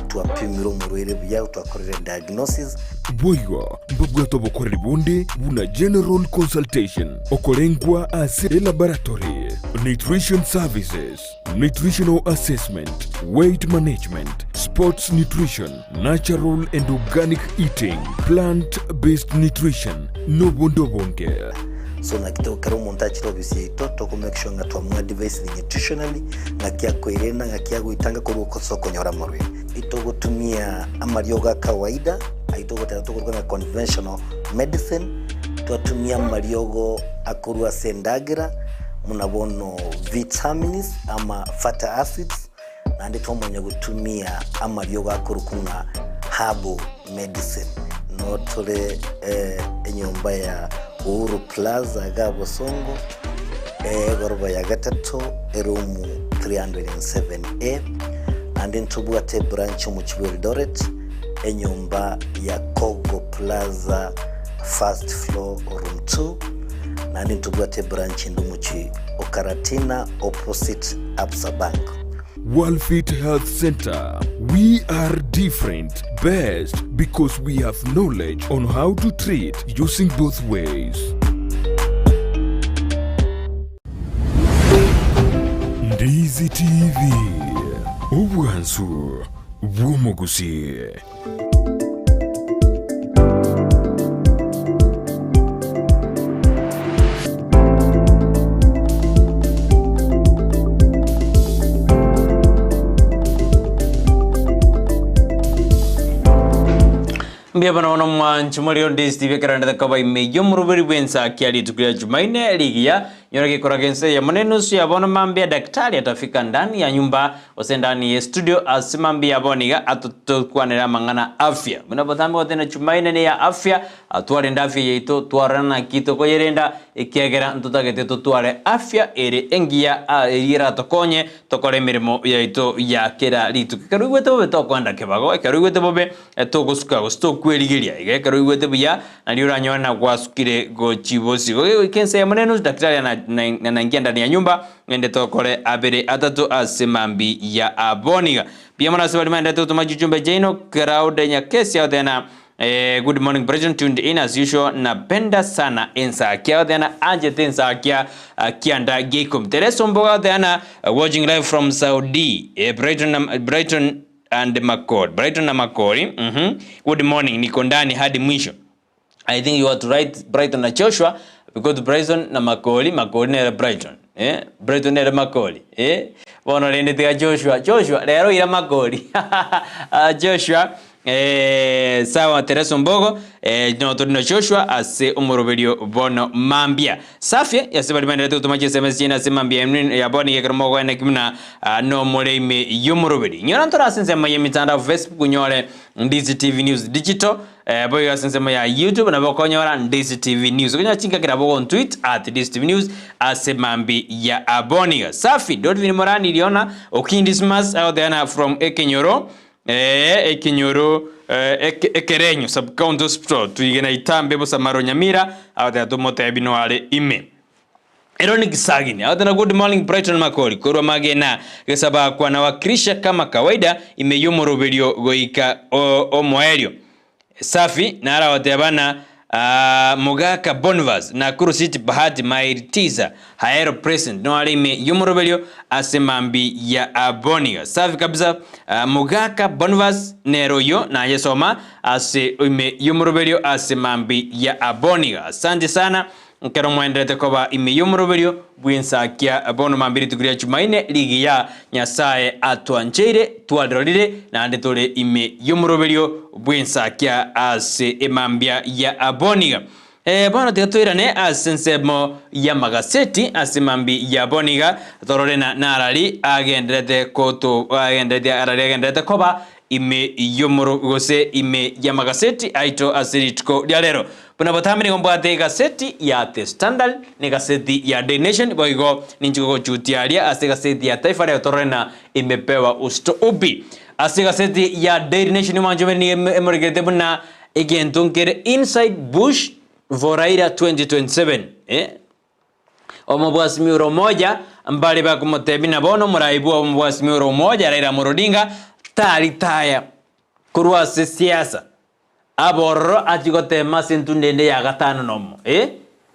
twapimire omorwaire buya, twakorire diagnosis. Boigo mbabwate obokoreri bonde buna general consultation, okorengwa ase elaboratory, nutrition services, nutritional assessment, weight management, sports nutrition, natural and organic eating, plant based nutrition, nobonde obonge. So naki to ekero omonto achire ofisi yaito, toko make sure ng'a twamoadvisire nutritionally, ng'aki akoirena, ng'aki agoitanga korwa ase okonyora amarwaire. Itogotumia amariogo a kawaida, ayio togoteba tokoruga ng'a conventional medicine, twatumia amariogo akorwa ase endagera, buna bono vitamins ama fatty acids, naende twamanya gotumia amariogo akorokwa ng'a herbal medicine. Noo tore enyomba ya Uhuru Plaza iga Bosongo, egoroba ya gatato, eroom 307A, naende ntobwate ebranch omochie bwa Eldoret, enyomba ya Kogo Plaza first floor room 2, naende ntobwate ebranch ende omochie o Karatina opposite Absa Bank. Worldfit Health Centre, we are different, best because we have knowledge on how to treat using both ways. Ndizi TV, obwansu bw'omogusii. Mbuya bono bono mwanche morio Ndisi TV ekero ndete koba ime y'omoroberi bw'ensakia rituko ria Jumaine rigiya nyora gekora gense eyemo na enusu ya bono mambia daktari atafika ndani ya nyumba Gose ndani ye studio ase mambia bono iga atotokwanere amang'ana afya. Buna botambe goteba Chumaine ne ya afya, twarende afya yaito, twarora naki tokoyerenda, ekiagera ntotagete totware afya ere engiya eria eratokonye tokore emeremo yaito ya kera rituko. Ekero oigwete bobe tokoenda kebago, ekero oigwete bobe togosuka gose tokwerigeria, iga ekero oigwete buya nario oranyore na gwasukire gochia bosio. Goika ensa eyemo na enusu daktari anaingia ndani ya nyumba. Ng'ende tokore abere atato ase mambi ya aboniga. Mbuya mono ase baria maenderete gotoma chichumbe chiaino. Claude Nyakesi agoteba eh, good morning President tuned in as usual napenda sana ensakia agoteba anchete ensakia ah, kianda gia ikomi. Teresa Ombogo agoteba watching live from Saudi eh, Brighton, na- Brighton and Makori Brighton na Makori mhm. Good morning niko ndani hadi mwisho I think you are to write Brighton na Joshua because Brighton na Makori, Makori nere Brighton. Eh? Brighton nere Makori. Eh? Bono rende tiga Joshua, Joshua rero ira Makori. Ah, Joshua eh, sawa Teresa Ombogo eh, no tori na Joshua ase omoroberio bono mambia. Safi ase bari baenderete gotoma chiSMS chiaino ase mambia ya bono iga ekero mogoenda ki buna ah, nomore ime y'omoroberi. Nyora ntore ase ensemo y'emitandao Facebook nyore Ndizi TV News Digital Eh, boigo ase ensemo ya YouTube nabo okonyora Ndisi TV News. Okonyora chingaki nabo ogontweet at Ndisi TV News ase mambi ya aboniga. Safi, Dodvin Morani Liona, Okindismas agoteana from Ekenyoro, eh, Ekenyoro, eh, Eke- Ekerenyo Sub County Hospital, Tuige na Itambe Bosamaro Nyamira, agoteba tomotebi noare ime. Eroni Gisagini agoteba good morning Brighton Makori korwa Magena Gesabakwa na wakilisha kama kawaida ime y'omoroberio goika omoerio. Safi naro agoteba na Mogaka Bonvas Nakuru City Bahati Mail Tisa Haero Present no are ime y'omoroberio ase mambi ya Aboniga. Safi kabisa Mogaka Bonvas nero oyio nayesoma ase ime y'omoroberio ase mambi ya Aboniga. Asante sana. Ekero mwaenderete koba ime y'omoroberio bw'ensakia bono mambia rituko ria Chumaine rigiya, Nyasae atwancheire, twarirorire, naende tore ime y'omoroberio bw'ensakia ase emambia ya boniga. Ee, bono tiga toirane ase ensemo y'amagaseti ase mambia ya boniga, torore na narari agenderete koto agenderete arari agenderete koba ime y'omoro gose ime y'amagaseti aito ase rituko ria rero. Buna botambe nigo mbwate egaseti ya The Standard na egaseti ya Daily Nation, boigo ninche gogochutia aria ase egaseti ya Taifa Leo torore na imepewa usito upi. Ase egaseti ya Daily Nation omwancho omere nigo emorekerete buna egento nkere inside bush for Raila 2027 eh. Omobwasimi ore omoja, mbare bakomotebia na bono omorai bwa omobwasimi ore omoja Raila Amolo Odinga taritaya korwa ase siasa abe ororo achie gotema ase entunda ende ya gatano nomo eh,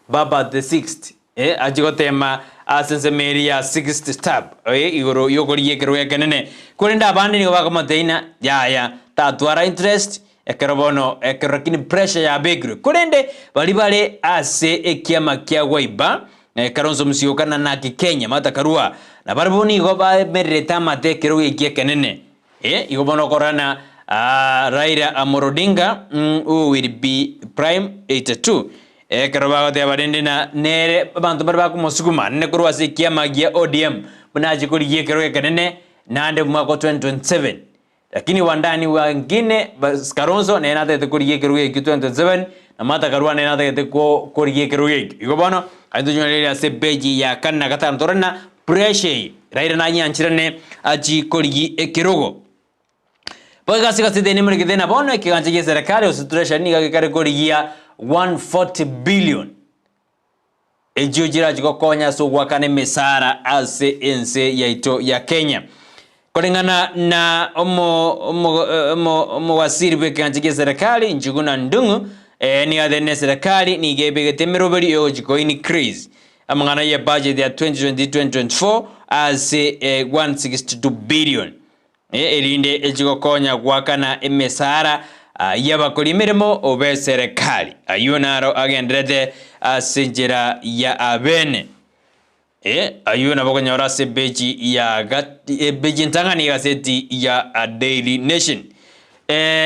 baba the sixth eh, achie gotema ase ensemo eria ya sixth tab eh, igoro yokorigia ekerogo ekenene. Korende abande nigo bakomotebia ng'a yaya tatwara interest Ekero bono ekero lakini pressure yabekirwe korende baria bare ase ekiama kia Wiper Kalonzo Musyoka na Narc Kenya Martha Karua nabarabwo nigo bamererete amate ekerogo eki ekenene eh igo bono okorora na Raila Amolo Odinga who will be prime 82 ekero bagoteba rende na nere abanto mbare bakomosuguma nene korwa ase ekiama gia ODM buna ache korigia ekerogo ekenene naende omwaka o 2027. Lakini wandani wengine Kalonzo nere natagete korigia ekerogo ekio 2027 na Martha Karua nere natagete korigia ekerogo ekio. Igo bono aye tonyorere ase epeji ya kane na gatano torore ng'a pressure eye Raila nanyancherane achie korigia ekerogo. Boigo ase egaseti eye nemorekete ng'a bono ekegancha gia eserekari gose treasury nigo gekare korigia 140 billion echio chirachie gokonya ase ogoakana emesara ase ense yaito ya Kenya. Koreng'ana na omo omo omo omowasiri bw'ekegancha gia eserekari Njuguna Ndung'u, eh, nigo atebirie na eserekari nigo ebegete emeroberi yogochia ko increase amang'ana ye budget ya 2023-2024 ase eh, 162 billion. Erinde echi gokonya goakana emesara y'abakori emeremo b'eserekari. Ayio naro agenderete ase enchera ya abene. Ayio nabo okonyora ase epeji ya epeji entang'ani y'egaseti ya Daily Nation.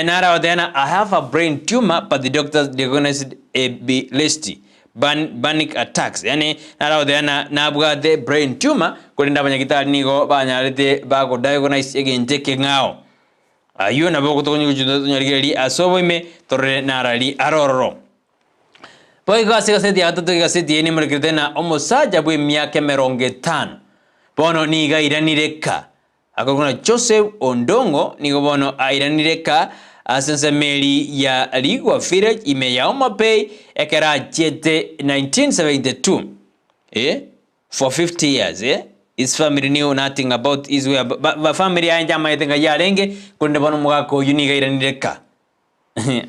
Naro agoteba ng'a I have a brain tumor but the doctors diagnosed epilepsy. Panic attacks, yaani naro agoteba ng'a nabwate brain tumor, korende abanyagitari nigo banyarete bago diagnose egento ekeng'ao. Ayio nabo tokonya gochia tonyarigererie ase oboime torore narari arororo. Boigo ase egaseti ya gatato egaseti eye nemorekerete ng'a omosacha bw'emiaka emerongo etano bono nigo airanire ka Akorokwa na Joseph Ondong'o nigo bono airanire ka ase ensemo eri ya Rigwa Village ime ya Homa Bay ekero achiete 1972 eh, for 50 years eh, his family knew nothing about his where ba, ba family yaye nchamaete ng'ai yarenge korende bono omogaka oyio nigo airanire ka.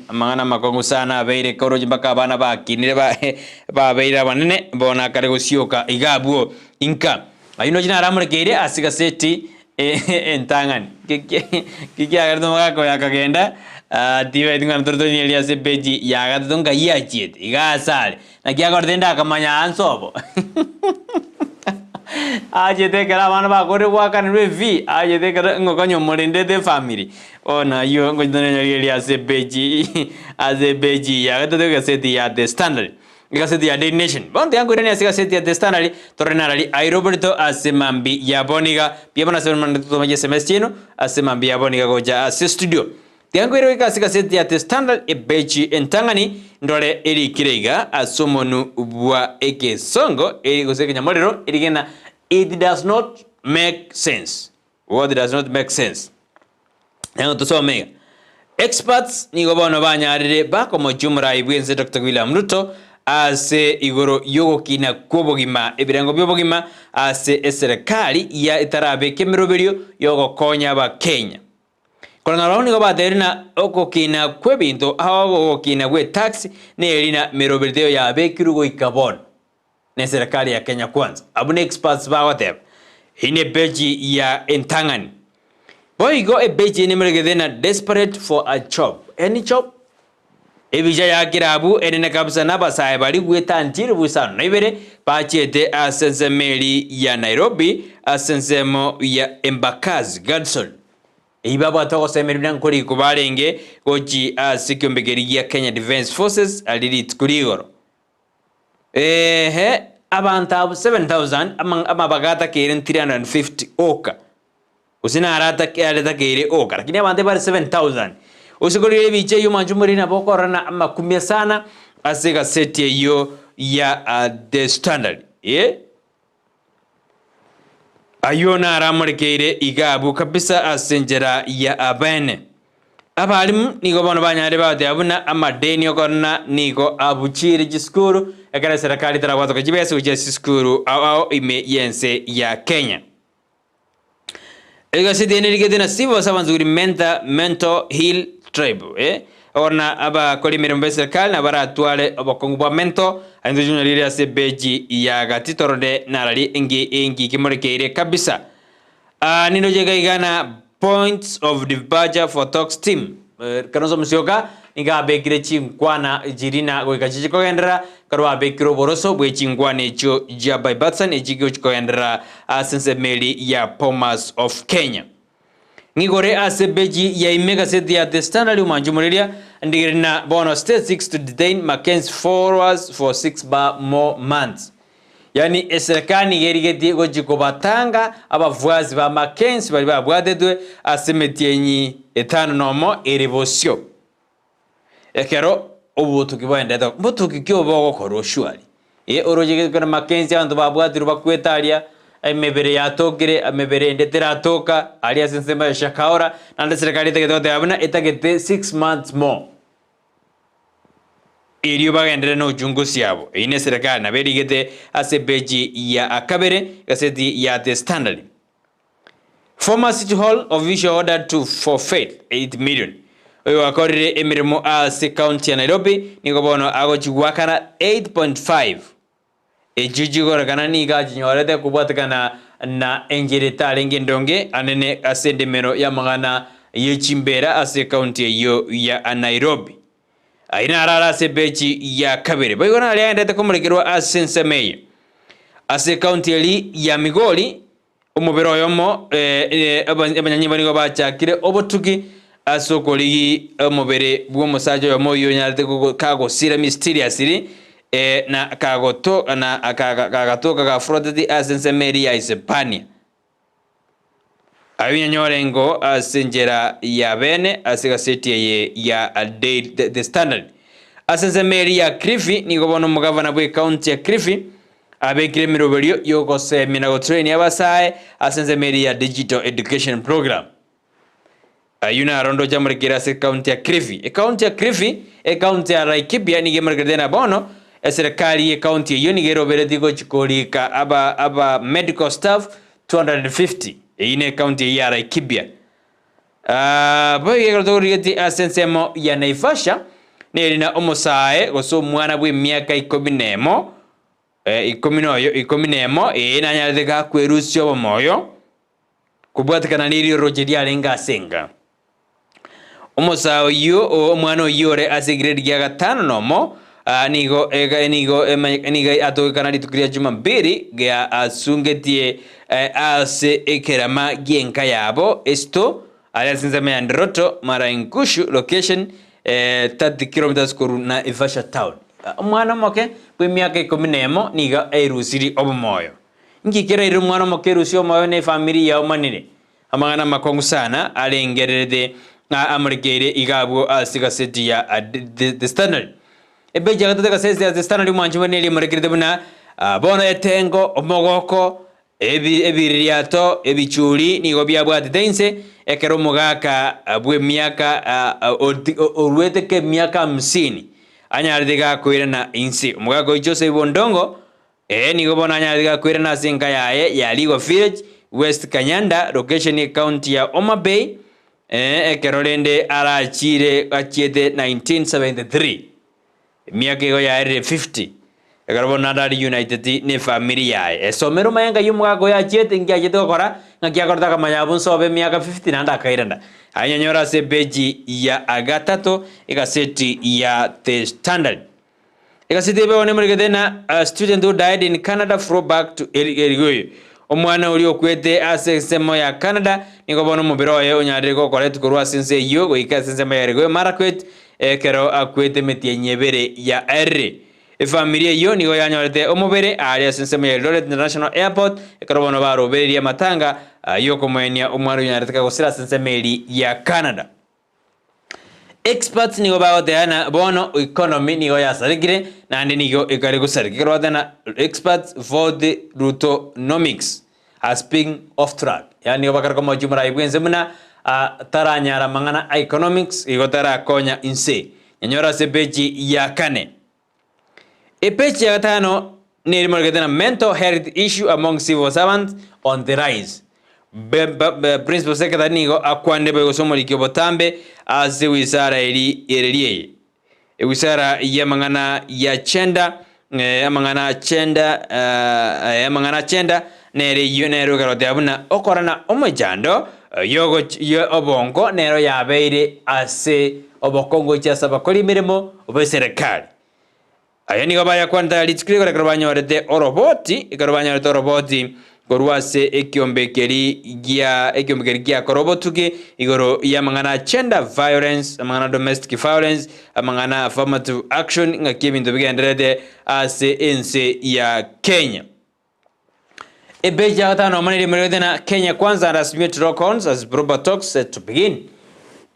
Amang'ana amakong'u sana abeire koroche mpaka abana bakinire babeire abanene bono akare gosioka iga abwo inka. Ayio nochi naramorekeire ase gaseti entang'ani. Kiagerete omogaka oyo akagenda tibaeti ng'a tore tonyereria ase epeji ya gatato nkai achiete iga ase are. Naki akorete inde akamanya aa nsobo. Achete ekero abana bakorire goakanerwa efee, achete ekero ng'a okanya omorendete efamiri. Bono ayio ngochitonyarigereria ase epeji ase epeji ya gatato egaseti ya The Standard, egaseti ya Daily Nation. Bono tiga nkoiranie ase egaseti ya The Standard, torore narari aye Roberto ase mambia ya bono iga, mbuya mono ase mande totome chiSMS chiaino ase mambia ya bono iga gocha ase studio. Tiga nkoire goika ase egaseti ya The Standard epeji entang'ani ndore erikire iga ase omonwe bwa egesongo eri gose ekenyamorero erigena It does not make sense. What does not make sense. Nabo tosome iga. Experts nigo bono banyarire bakomochia omorai bw'ense Dr. William Ruto ase igoro y'ogokina kw'obogima ebirengo bi'obogima ase eserekari ya etarabeka emeroberio y'ogokonya abakenya. Koreng'ana barabwo nigo batebirie na ogokina kw'ebinto ao ogokina gw'etax neri na meroberio teiyo yabekirwe goika bono. ne serikali ya Kenya Kwanza. Abwo ne experts bagoteba. Eyio ne epeji ya entang'ani. Boigo epeji eye nemeregete na desperate for a job. Any job? Ebicha ya kera abwo enene kabisa na abasae baria gweta chilifu isano na ibere bachiete ase ensemo eri ya Nairobi ase ensemo ya Embakasi Garrison. Eyio babwate ogosemeria buna nkorikwa barenge gochi ase ekiombe keria gia Kenya Defence Forces aria rituko rigoro. Eeh, abanto abwo 7,000 ama amabaga atakeire 350 oka, gose naro atake aretakeire oka, lakini abanto ebare 7,000. Ase korire ebicha eyio mwanche omoriri nabo okorora na amakumia sana ase egaseti eyio ya The Standard, eh. Ayio naro amorekeire iga abwo kabisa ase enchera ya abene. Abalimu nigo bono banyarire bagoteba buna amadeni okorana nigo abuchiire chisukuru ekero eserekari etarabwatoka chibesa gochia ase chisukuru ao ao ime y'ense ya Kenya. Egaseti eye nerigete na Civil Servants will mentor, mentor heal tribe eh? Okorana abakori emeremo b'eserekari nabo baratware obokong'u bwa mental aye tochionyorire ase epeji ya gati torore narari engi engi kemorekeire kabisa. Aa nindoche iga iga na Points of departure for talks team Kalonzo Musyoka nigo abekire chinkwana chiria na goika chiche kogenderera ekero babekire oboroso bwe chinkwana echio chia bipartisan echio chigochi kogenderera ase ensemo eria ya Bomas of Kenya. Ng'igore ase peji ya ime egaseti ya The Standard omwanchi omoreria ndigere na bono state seeks to detain Mackenzie followers for 6 more months. Yaani eserekari nigo erigetie gochia kobatanga abafuasi ba Mackenzie baria babwatetwe ase emetienyi etano nomo ere bosio. Ekero obotuki boenderete mbotuki ki obo bogokorwa surely? Ee oroche gete Mackenzie abanto babwatirwe bakwete aria, emebere yatokire, emebere ende teratoka, aria ase ensemo ya Shakahola, naende eserekari etagete goteba buna etagete 6 months more. Erio bagenderere nochungusi abo. Eyio neserekari nabo erigete ase epeji ya kabere egaseti ya The Standard. Former City Hall official ordered to forfeit 8 million. Oyo gwakorire emeremo ase county ya Nairobi nigo bono agochi goakana 8.5 Echio chigorekana nigo achinyorete kobwatekana na enchera etarenge endonge anene ase endemero y'amang'ana ye chimbeera ase ekaunti eyio ya Nairobi. Ayio naro are ase epeji ya kabere. Boigo naria agenderete komorekerwa ase ensemo eye. Ase ekaunti eria ya Migori, Omobere oyomo, abanyanyimbo nigo bachakire obotuki ase okorigi omobere bw'omosacha oyomo oyio onyarete kagosira mysteriously na kagatoka gafuroteti ase ensemo eria ya Isipania. Ayio nyanyore ngo ase enchera ya bene ase egaseti eye ya The Standard. Ase ensemo eria ya Kilifi nigo bono omogavana bw'ecounty ya Kilifi Abekire emeroberio y'ogosemia na gotrainia abasae ase ensemo eria ya Digital Education Program. Ayio naro ndoche amorekere ase ekaunti ya Kilifi. Ekaunti ya Kilifi, ekaunti ya Laikipia nigo emorekerete na bono eserekari y'ekaunti eyio nigo eroberetie gochia korika aba aba medical staff 250. Eyio ne ekaunti eyio ya Laikipia. Boigo ekero tokorigetie ase ensemo ya Naivasha, neri na omosae gose omwana bw'emiaka ikomi nemo, ikomi noyo ikomi nemo, ee nanyarete gakwerusia obomoyo, kobwatekana nerioroche riarenge ase enka. Omosae oyio omwana oyio ore ase egrade gia gatano nomo, nigo nigo nigo atogekana rituko ria Jumapili gia asungetie ase ekerama gi'enka yabo esito aria ase ensemo ya Ndoto Marainkushu location 30 kilometers korwa Naivasha town. Omwana omoke bw'emiaka ikomi nemo nigo aerusirie obomoyo. Inki keraire omwana omoke erusie omoyo na efamiri yaomanire? Amang'ana amakong'u sana arengererete ng'a amorekeire iga abwo ase egaseti ya The Standard. Epeji ya gatato y'egaseti ya The Standard omwanchi bwane eria emorekerete buna bono etengo, omogoko, ebiririato, ebichuri nigo biabwatete inse ekero omogaka bw'emiaka oruete k'emiaka hamsini anyarete gakoirana inse. Omogaka oyio Joseph Ondongo Ee, nigo bono anyarete gakoirana ase enka yaye ya Ligwa Village, West Kanyanda, location County ya Homa Bay, ee, ekero rende arachiire achiete 1973, emiaka igo yaerire 50, ekero bono naende are reunited ne efamiri yaye. Esomera omanye ngai omogaka oyo achiete, inki achiete gokora, ng'aki akorete akamanya abwo nsobe emiaka 50 naende akairana. Aye nyanyore ase epeji ya gatato egaseti ya The Standard. Egaseti ebe bono emoregete na A student who died in Canada flew back to Elgoyo. Omwana oria okwete ase ensemo ya Canada nigo bono omobere oye onyarire gokoretwa korwa ase ense eyio goika ase ensemo ya Elgoyo Marakwet ekero akwete emetienyi ebere ya erire. Efamiri eyio nigo yanyorete omobere aaria ase ensemo ya Eldoret International Airport ekero bono barobererie amatanga yokomoenia omwana oyio onyarete kagosira ase ensemo eria ya Canada. Experts nigo bagoteba ng'a bono economy nigo yasarekire naende nigo ekare gosareka. Ekero bagoteba ng'a experts for the Rutonomics has been off track. Yaani nigo bakare komochia omorai bwense buna taranyara amang'ana a economics igo tarakonya inse. Nyanyore ase epeji ya kane. Epeji ya gatano neri moregete na mental health issue among civil servants on the rise. Principal Secretary nigo akwanire boigo ase omoriki obotambe ase wizara eri ereri eye. Ewizara y'amang'ana ya gender amang'ana a gender amang'ana a gender nere eyio nere ekeroteba buna okorana omechando yogoch ya obongo nero yabeire ase obokongu gochia ase abakori emeremo b'eserekari. Aya nigo bayakwanete rituko rigoro ekero banyorete oroboti, ekero banyorete oroboti korwa ase ekiombe keria gia ekiombe keria giakora obotuki igoro y'amang'ana a gender violence, amang'ana a domestic violence, amang'ana a affirmative action, ng'aki ebinto bigendererete ase ense ya Kenya. Epeji ya gatano amo neria emerete na Kenya Kwanza and Azimio to lock horns as proper talks set to begin.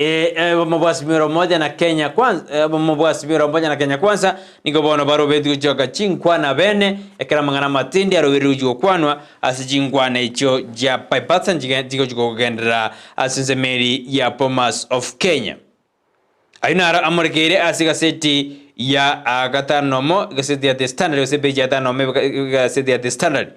E, e, obomo bwa Azimio la Umoja na Kenya Kwanza, eh, obomo bwa Azimio la Umoja na Kenya Kwanza nigo bono barobeti gochaka chinkwana bene ekero amang'ana amatindi arobeire gochia gokwanwa ase chinkwana echio chia bipartisan chigochia kogenderera ase ensemeri ya Bomas of Kenya. Ayio naro amorekeire ase egaseti ya gatano nomo, egaseti ya The Standard, gose epeji ya gatano nomo egaseti ya The Standard.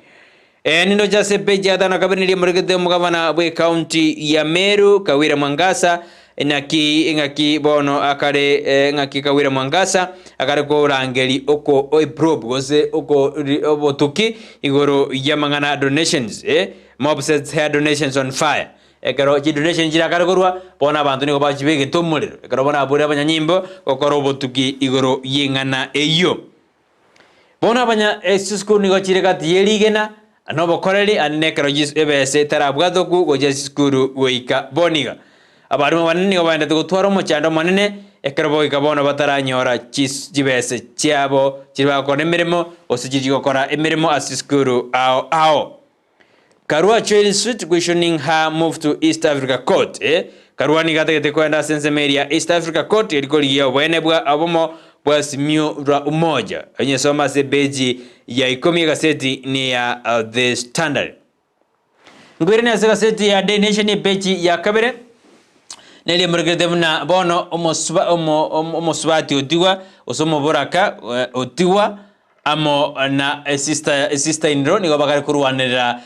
Eh, nindoche ase epeji ya gatano na kabere niria emorekete omogabana bw'ecounty ya Meru, Kawira Mwangaza, naki eng'aki bono akare eh, ng'aki Kawira Mwangaza akare korangeri oko eprobe gose oko obotuki igoro y'amang'ana donations, eh, mob sets hair donations on fire. Ekero chidonation chirakare korwa, bono abanto nigo bachibegete omorero, ekero bono abore abanyanyimbo gokora obotuki igoro y'eng'ana eyio. Bono abanya chisukuru nigo chire gati ye rigena na obokoreri ande nekero chis ebesa etarabwatokwu gochia chisukuru goika bono iga. Abalimu abanene nigo baendete gotwara omochando omonene ekero boika bono bataranyora chis chibesa chiabo chiria bagokora emeremo gose chiria chigokora emeremo ase chisukuru ao ao. Karua joins suit questioning her move to East Africa Court. Eh, Karua nigo atagete koenda ase ensemo eria East Africa Court eri korigia oboene bwa obomo bwa Simiyu rwa Umoja. Onyesome ase epeji ya ikomi egaseti ni ya uh, The Standard. Nkoirane ase egaseti ya Daily Nation epeji ya kabere neri emorekerete buna bono omosuba omo omosubati otigwa gose omoboraka eh, otigwa Amo na esista sister in law nigo bakare korwanerera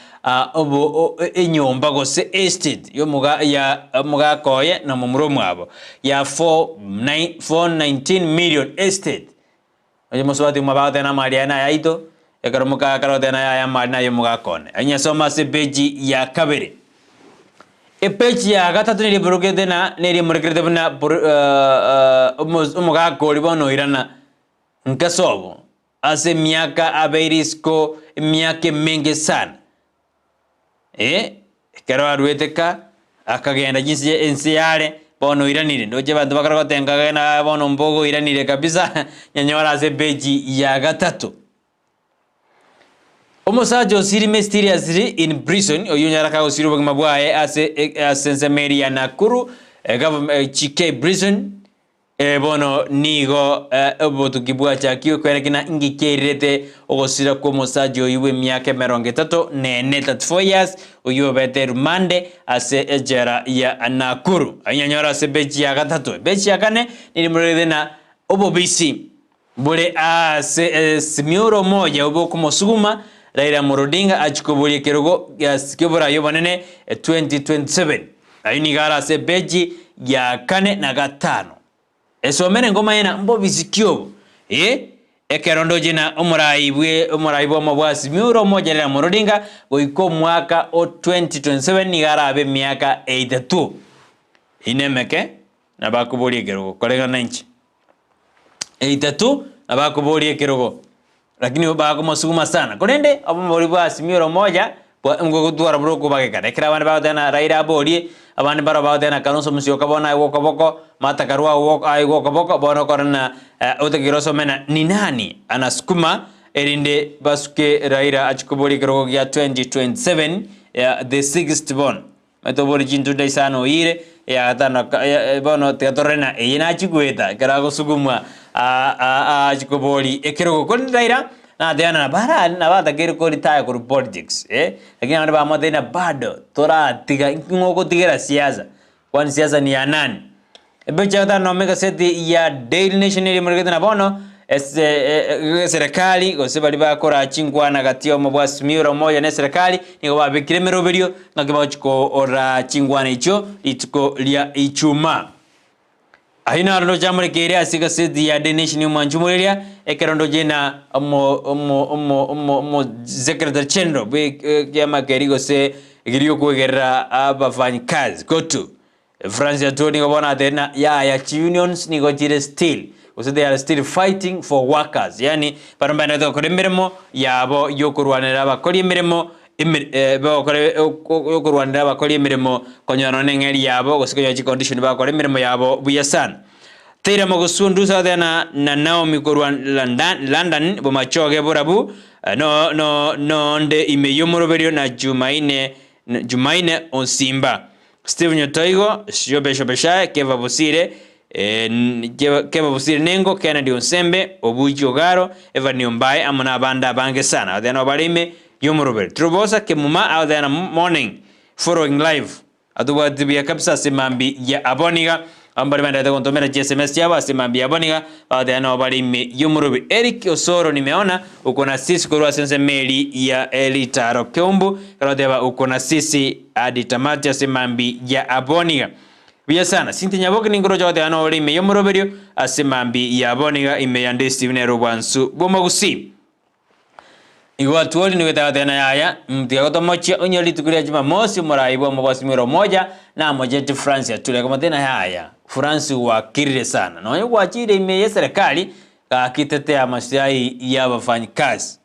obo enyomba gose estate yomoga ya omogaka oye na momura omwabo ya 4 419 million estate. Onye mosubati omwabo agoteba na amari aya nayaito, ekero moka akare goteba naye aya amari naye omogaka one. Onyesome ase epeji ya kabere. Epeji ya gatato neria eborokete na neria emorekerete buna omogaka oria bono oirana. Nkasobo ase emiaka abeire isiko emiaka emenge sana. Eh, ekero aruete ka, akagenda chinse ense yare, bono oiranire. Ndoche abanto bakare gotenga gena bono mbogo oiranire kabisa, nyanyore ase epeji ya gatato. Omosacha osiri mysteriously in prison, oyio onyare akagosira obogima bwaye ase ase ensemo eria ya Nakuru, GK prison, Ee bono nigo obotuki bwachakigwe kwerekana inki kiairerete ogosira kw'omosacha oyio bw'emiaka emerongo etato na ene, 34 years, oyio obete rumande ase echela ya Nakuru. Ainyanyore ase epeji ya gatato. Epeji ya kane nirimorerete na obobisi bore ase esimioro omoya bokomosuguma Raila Amolo Odinga achie koboria ekerogo ki'oborai obonene 2027. Ayio nigo are ase epeji ya kane na gatano. Esomere ngomanye na mbobisi ki obo? Ee, ekero ndoche na omorai bwe omorai bw'omo bwa Azimio Omoja Raila Amolo Odinga goika omwaka o 2027 nigo arabe emiaka etato. Inemeke nabakoboria ekerogo koreng'ana inche. Etato nabakoboria ekerogo Lakini bakomosuguma sana. Korende obomori bwa Azimio la Umoja ngogotwara bore okobagekana. Ekero abande bagoteba na Raila aborie, abande mbaro bagoteba na Kalonzo Musyoka bono aegwe okoboko, Martha Karua aegwe okoboko, bono okore na otakeire osome na ni nani anasukuma erinde basuke Raila achie koboria ekerogo gia 2027 the sixth bono. Omanyete obori chintunda isano oire, eya gatano bono tiga torore na eye nachie goeta ekero agosugumwa achie kobori ekerogo. Korende Raila natebana na bara nabo atakeire ko retire korwa politics eh, lakini abande bamotebia buna bado toratiga ng'o ogotigera siasa. Kwani siasa ni ya nani? Epicha ya gatano nomo egaseti ya Daily Nation eria emoregete na bono ase eserekari gose baria bakora chinkwana gati y'omo bwa Azimio la Umoja na eserekari nigo babekire emeroberio ng'aki bagochi koraa chinkwana echio rituko ria Ijumaa. Ayio naro ndoche amorekeire ase egaseti ya Daily Nation omwanchi omoreria ekero ndoche na omo omo omo omo omo secretary general bwe ekiama keria gose ekeria giokwegerera abafanyikazi COTU Francis Atwoli nigo bono atebire na yaya chiunions nigo chire still gose they are still fighting for workers yaani baria mbaenderete gokora emeremo yabo yokorwanera abakori emeremo eme bagokora yokorwanera abakori emeremo konyora nonye na eng'eri yabo gose konyora chicondition bagokora emeremo yabo buya sana. Taylor Mogosundu Southern na Naomi korwa London, London bomachoge borabu no no nonde ime y'omoroberio na Jumaine Jumaine Onsimba. Stephen Nyotoigo, Shobesho Beshae, Keva Bosire, Keva Bosire Nengo, Kennedy Onsembe, Obuchi Ogaro, Evan Ombae amo nabande abange sana. Abateria nabo bare ime y'omoroberi. Trubosa Kemuma agoteria na morning following live. Atobwati buya kabisa ase mambi ya aboniga. Abwo mbare baenderete gontomera chi sms chiabo ase mambi ya aboniga bagoteria nabo bare ime y'omoroberi. Eric Osoro nimeona uko na sisi korwa ase ensemo eri ya Elitaro Keumbu ekero agoteba uko na sisi Hadi tamati ase mambi ya aboniga. Buya sana. Cynthia Nyaboke ninkoroche goteba nore ime y'omoroberio ase mambi ya aboniga ime ya Ndesi nere obwansu bw'omogusii. Igo Atwoli nigo etagoteba na yaya, Tiga gotomochia onye rituko ria Jumamosi omorai bw'omobosimi Omoja namocheti Fransi Atwoli akamotebia na yaya, Fransi gwakirire sana nonye gwachire ime y'eserekari gaki tetea amasiai y'abafanyikazi.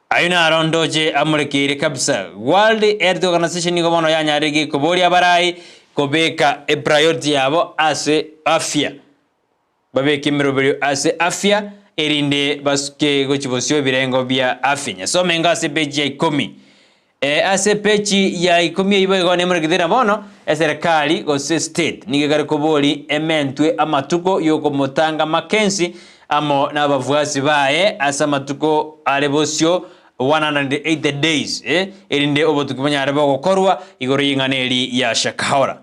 Ayio naro ndoche amorekeire kabisa. World Health Organization nigo bono yanyarire gekoboria abarai kobeka epriority yabo ase afya. Babeke emeroberio ase afya erinde basuke gochia bosio ebirengo bia afya. Nyasome enga ase epeji ya ikomi. Ee, ase epeji ya ikomi eyio boigo nemorekete na bono eserekari gose state nigo ekare kobori ementwe amatuko yokomotanga Mackenzie amo nabafuasi baye ase amatuko are bosio 180 days, erinde obotuki bonyare bogokorwa igoro y'ing'ana eri ya Shakahola.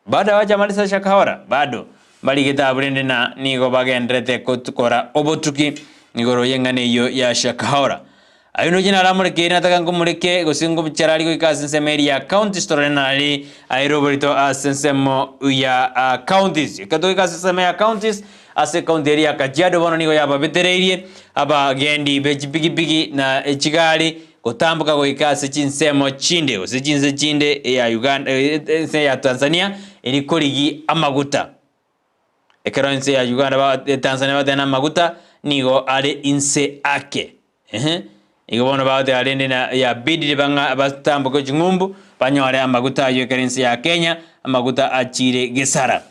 Bado abachamarisa Shakahola bado mbarigete abwo rende na nigo bagendererete gokora obotuki igoro y'eng'ana eyio ya Shakahola. Ayio nochie naramorekeire nataka nkomoreke gose ngochera aria goika ase ensemo eria ya counties torore nari aire oborito ase ensemo ya counties. Ekero togoika ase ensemo ya counties ase ecounty eria ya Kajiado bono nigo yababetereirie abagendi be chipigipigi na chigari Gotamboka goika ase chinsemo chinde gose chinse chinde eya Uganda ense ya Tanzania eri korigi amaguta. Ekero ense ya Uganda ba Tanzania bagoteba na amaguta nigo are inse ake eeh. Igo bono bagoteba rende na yabidire bang'a batamboke ching'umbu banyore amaguta aywo ekero ense ya Kenya amaguta achire gesara.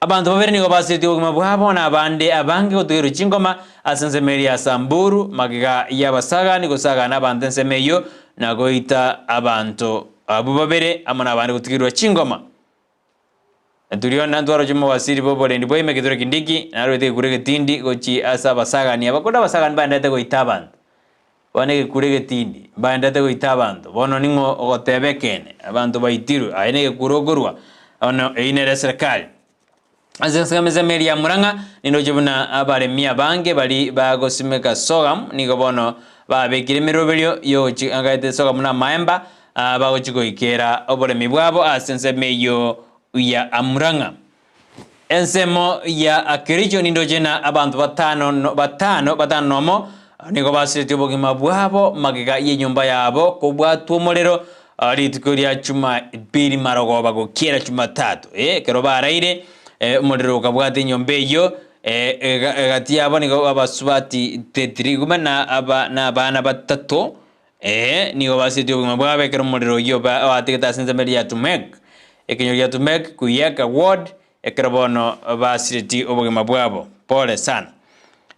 Abanto babere nigo basiretie obogima bwabo, na abande abange gotugerwa chingoma ase ensemo eria ya Samburu, magega y'abasagani gosagana abanto ensemo eyio na goita abanto abwo babere amo nabande gotugerwa chingoma. Turiona ntwaroche omowasiri bw'oborendi bwa ime Kithure Kindiki narwete egekuro egetindi gochia ase abasagani aba, korende abasagani mbaenderete goita abanto. Bono egekuro egetindi, mbaenderete goita abanto, bono ning'o ogoteba ekeene? Abanto baitirwe, aye negekuro okorua, bono eyio nere eserekari. Ase ensemo eria ya Murang'a, nindoche buna abaremi abange baria bagosimeka sorghum nigo bono babekire emeroberio yogochi agaete sorghum na amaemba, bagochi goikera oboremi bwabo ase ensemo eyio ya Murang'a. Ensemo ya Kericho nindoche na abanto batano no batano batano nomo nigo basiretie obogima bwabo magega y'enyomba yabo kobwatwa omorero rituko ria Jumapili marogoba gokiera Jumatatu. Eh, ekero baraire omorero okabwata enyomba eyio egati yabo nigo abasubati 33 na aba na abana batato Ee, nigo basiretie obogima bwabo ekero omorero oyio oategete ase ensemo eria ya Tumek, ekenyoro gia Tumek, Kuyeka Ward, ekero bono basiretie obogima bwabo. Pole sana.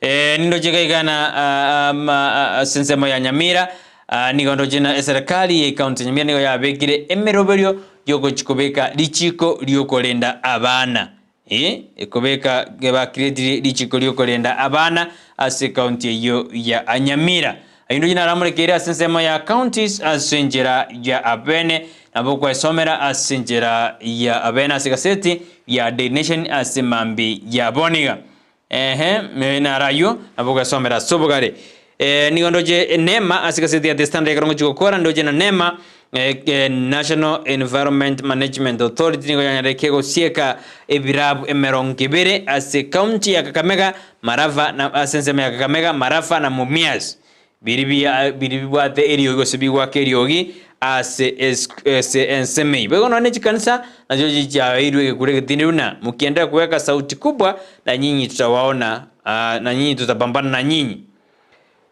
Ee, nindoche iga iga na ase ensemo ya Nyamira, nigo ndoche na eserekari ye county ya Nyamira nigo yabekire emeroberio yogochi kobeka richiko riokorenda abana. Ee, ekobeka bakiretire richiko riokorenda abana ase ekaunti eyio ya Nyamira. Ayio ndoche naramorekeire ase ensemo ya counties ase enchera ya abene. Nabo okwesomera ase enchera ya abene ase egaseti ya Daily Nation ase mambi ya bono iga. Ehe, naro ayio nabo okwesomera ase obogare. Nigo ndoche Nema ase egaseti ya The Standard ekero ngochia gokora ndoche na Nema National Environment Management Authority nigo yanyarire kegosieka ebirabu emerongo ebere ase ekaunti ya Kakamega, Malava na ase ensemo ya Kakamega, Marafa na Mumias. Biria biria bibwate eriogi gose bigoaka eriogi ase ase ensemo eyio. Boigo nonya ne chikanisa nachio chiaeirwe egekuro egetindi buna, Mukiendelea kuweka sauti kubwa na nyinyi tutawaona, na nyinyi tutapambana na nyinyi.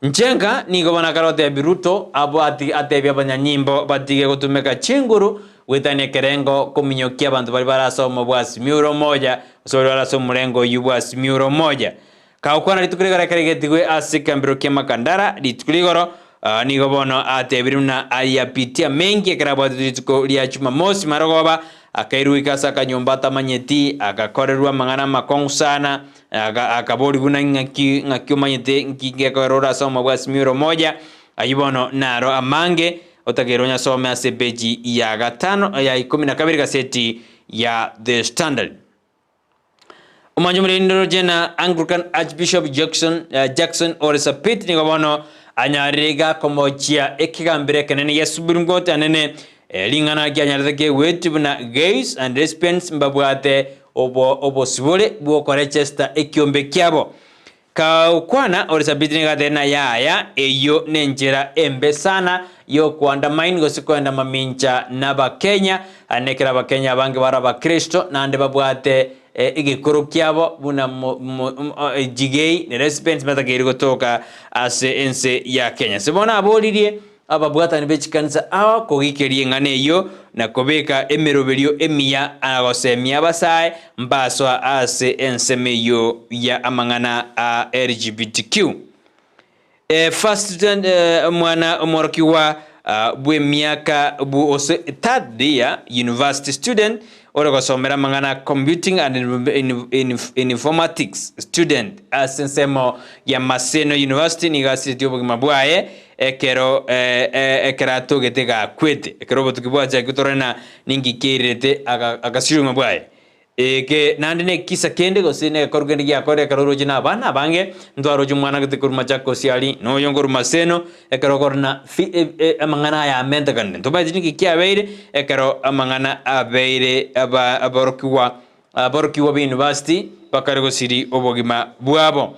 Nchenka nigo bono akare gotebia Ruto abwo atebie abanyanyimbo batige gotumeka chinguru goetania ekerengo kominyokia abanto baria bare ase obomo bwa Azimio la Umoja gose baria bare ase omorengo oyio bwa Azimio la Umoja. Kagokwana rituko rigoro ekero egetigwe ase ekambero kia Makandara rituko rigoro, nigo bono atebire buna ayapitie amengi ekero abwatetwe rituko ria Jumamosi marogoba, akairwa goika ase akanyomba atamanyeti, agakorerwa amang'ana amakong'u sana, akaborigwa buna ng'aki ng'aki omanyete nki gekoera ore ase obomo bwa Azimio la Umoja, ayio bono naro amange otakeire onyasome ase epeji ya gatano ya ikomi na kabere gaseti ya The Standard. Omwancho omorende oroche na Anglican Archbishop Jackson, Jackson Ole Sapit nigo bono anyarire iga komochia ekegambero ekenene gia Supreme Court anene ring'ana kianyarete kegweti buna gays and lesbians mbabwate obo obosibore bw'okorechesta ekiombe kiabo. Kagokwana ore Sabiti nigo atere na yaya, eyio nenchera embe sana y'okoandamine gose koenda mamincha n'Abakenya, naende ekero Abakenya abange bare Abakristo naende babwate egekoro kiabo buna jigei na lesbians batakeire gotoka ase ense ya Kenya. Ase bono aboririe Ababwatani be chikanisa aba kogikeria eng'ana eyio na kobeka emeroberio emiya na gosemia abasae mbasoa ase ensemo eyio ya amang'ana a LGBTQ. First student omwana omworokigwa bw'emiaka gose third year university student ore gosomera amang'ana a computing and informatics student ase ensemo ya Maseno University nigo asiretie obogima bwaye Ekero ekero atogete gakwete, ekero obotuki bwachakire torore na ninki kiairerete agasiria obogima bwaye. Eke naende nekisa kende gose negekoru kende giakorire ekero oroche na abana abange, ntwaroche omwana gete korwa Machakos aria, na oyo nkorwa Maseno, ekero okorora na fi amang'ana aya amentekanire. Ntomaeti ninki kiabeire ekero amang'ana abeire aba aborokigwa aborokigwa b'university bakare gosiria obogima bwabo.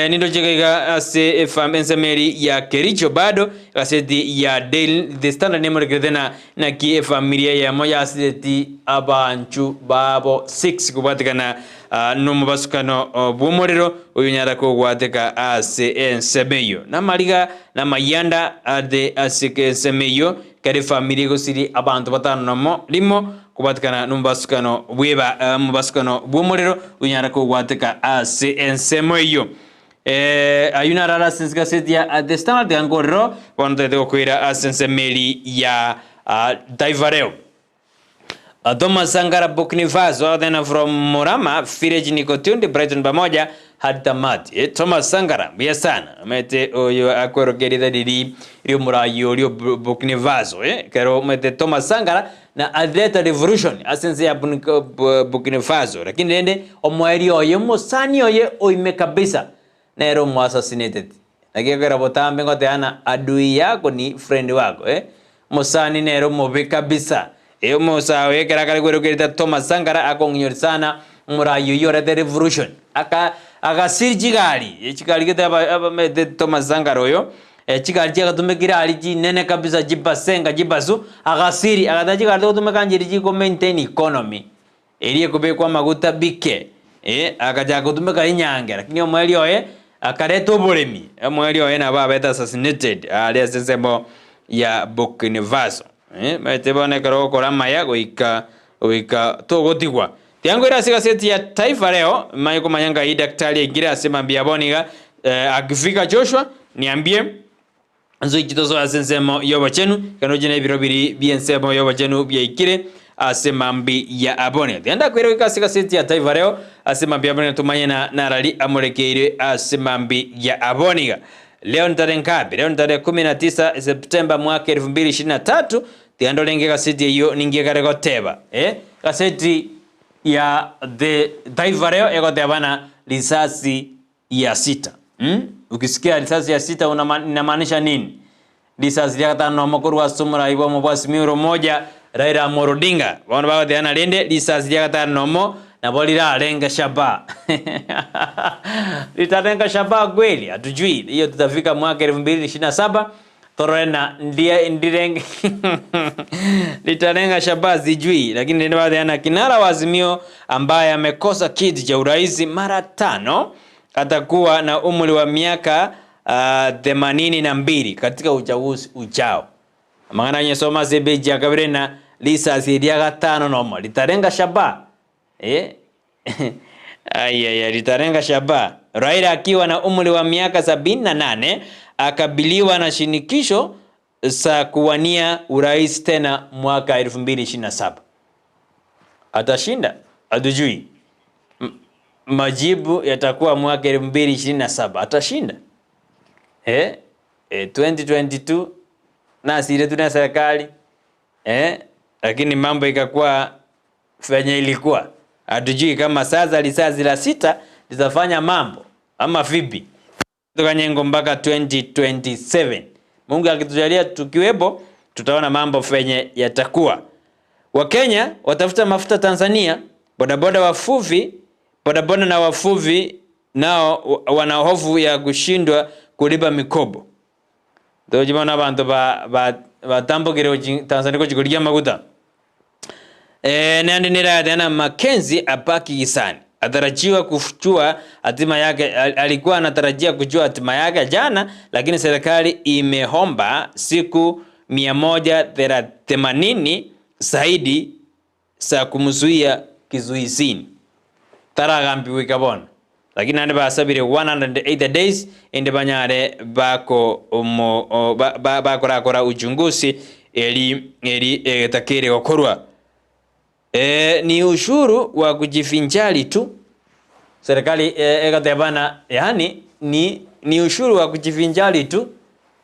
Nindoche iga iga ase efam ensemo eri ya Kericho bado egaseti ya Daily The Standard nemorekerete na naki efamiri eyemo yasireti abanchu babo 6 kobwatekana nomobasukano bw'omorero oyo onyara kogwateka ase ensemo eyio. Namariga namayianda ade ase ensemo eyio kera efamiri egosiria abanto batano nomo rimo Kobwatekana nomobasukano bw'eba omobasukano bw'omorero onyare kogwateka ase ensemo eyio. Ayio naro are ase egaseti ya The Standard tiga nkorero bono totagete gokoira ase ensemo eri ya Taifa Leo. Thomas Sankara Burkina Faso from Murama Village Nikotundi Brighton pamoja hadi tamati. Thomas Sankara mbuya sana omanyete oyo akweroka erieta riri riomorayi oria o Burkina Faso ekero omanyete Thomas Sankara na aleta revolution ase ense ya Burkina Faso lakini rende omoerio oye omosani oye oime kabisa nere omo assassinated. Naki ekero botambe ngoteba ng'a adui yako ni friend wako eh, omosani nere omobe kabisa. Eh, omosae oyo ekero akare kweroka erieta Thomas Sankara akong'inyori sana omorai oyio orete revolution aka agasiri chigari, chigari gete aba abamaete Thomas Sankara oyo Chigari chiagatumekire aria chinene kabisa chibasenga chibasu, agasiri, agateba chigari togotumeka nchiri chiko maintain economy, eria ekobekwa amaguta bike, eh, agachaka gotumeka enyange, lakini omoerio oye akareta oboremi, omoerio oye nabo abete assassinated aria ase ensemo ya Burkina Faso, eh, omanyete bono ekero ogokora amaya goika goika togotigwa. Tiangoire ase egaseti ya Taifa Leo, manye komanya ngai daktari aingire ase mambia ya bono iga, akifika Joshua, niambie, nsoiche tosoe ase ensemo y'obochenu, ekero noche nebiro biri bi'ensemo y'obochenu biaikire ase mambi ya abone. Tiga ndakoire goika ase egaseti ya Taifa Leo ase mambia ya bono tomanye na narari amorekeire ase mambi ya abono iga. Leo ni tarehe ngapi? Leo ni tarehe 19 Septemba mwaka 2023. Tiga ndorenge egaseti eyio ninki ekare goteba. Eh, egaseti ya The Taifa Leo egoteba na risasi ya sita. Mm? Ukisikia risasi ya sita unama, inamaanisha nini? Risasi ria gatano nomo korwa ase omorai bwa omobwasi Miro Moja Raila Amolo Odinga. Bono bagoteba na rende risasi ria gatano nomo nabo rirarenge shabaha. Ritarenga shabaha kweli? Hatujui. Hiyo tutafika mwaka 2027 Torore na ndie ndirenge litalenga shabaha sijui, lakini rende bateana kinara wa Azimio ambaye amekosa kiti cha urais mara tano atakuwa na umri wa miaka 82 katika uchaguzi ujao. Amang'ana nyesoma ase epeji ya kabere na risasi eria gatano nomo litarenga shabaha eh? Ayaya, litarenga shabaha. Raila akiwa na umri wa miaka 78 akabiliwa na shinikisho za kuwania urais tena mwaka 2027. Atashinda? Hatujui. Majibu yatakuwa mwaka 2027. Atashinda? Eh? Eh, 2022 nasiretwe na serikali eh? Lakini mambo ikakuwa venye ilikuwa. Hatujui kama sasa risasi la sita litafanya mambo ama vipi. Tukanyengo mpaka 2027. Mungu akitujalia tukiwepo, tutaona mambo venye yatakuwa. Wakenya watafuta mafuta Tanzania, bodaboda wavuvi, bodaboda na wavuvi nao wana hofu ya kushindwa kulipa mikopo. Tochibona abanto ba ba batambokire gochi Tanzania gochi korigia amaguta. Eh, naende neragateba na Mackenzie abaki Gisani atarajiwa kujua hatima yake, alikuwa anatarajia kujua hatima yake jana, lakini serikali imeomba siku 180 zaidi za kumzuia kizuizini. Taragambiwe bono. Lakini naende basabire 180 days inde banyare bako omo, o, ba, ba, bakorakora uchunguzi eri eri egetakere gokorwa. E, ni ushuru wa kujifinjari tu. Serikali e, egatebana yani ni ni ushuru wa kujifinjari tu.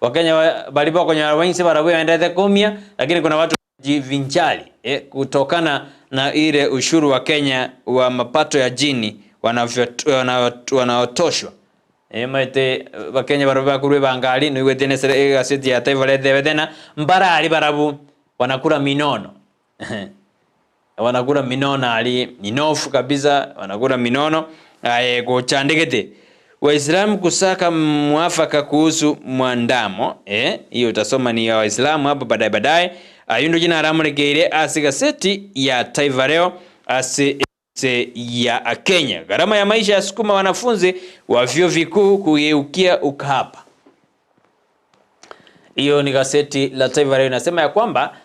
Wakenya bali bakonyora wengi barabwe baendete kumia, lakini kuna watu kujivinjari e, kutokana na ile ushuru wa Kenya wa mapato ya jini wanaotoshwa emaete bakenya barabwo bakorwa ebangali noigwete na egaseti ya Taifa Leo na mbarari barabwo wanakula minono wanakula minono ali minofu kabisa wanakula minono aye gochandegete Waislamu kusaka mwafaka kuhusu mwandamo hiyo utasoma ni ya Waislamu hapo baadaye baadaye. Ayundo jina aramurekeire ase gaseti ya Taifa Leo ase se ya Kenya. Gharama ya maisha yasukuma wanafunzi wa vyuo vikuu kugeukia ukahaba. Hiyo ni gazeti la Taifa Leo inasema ya kwamba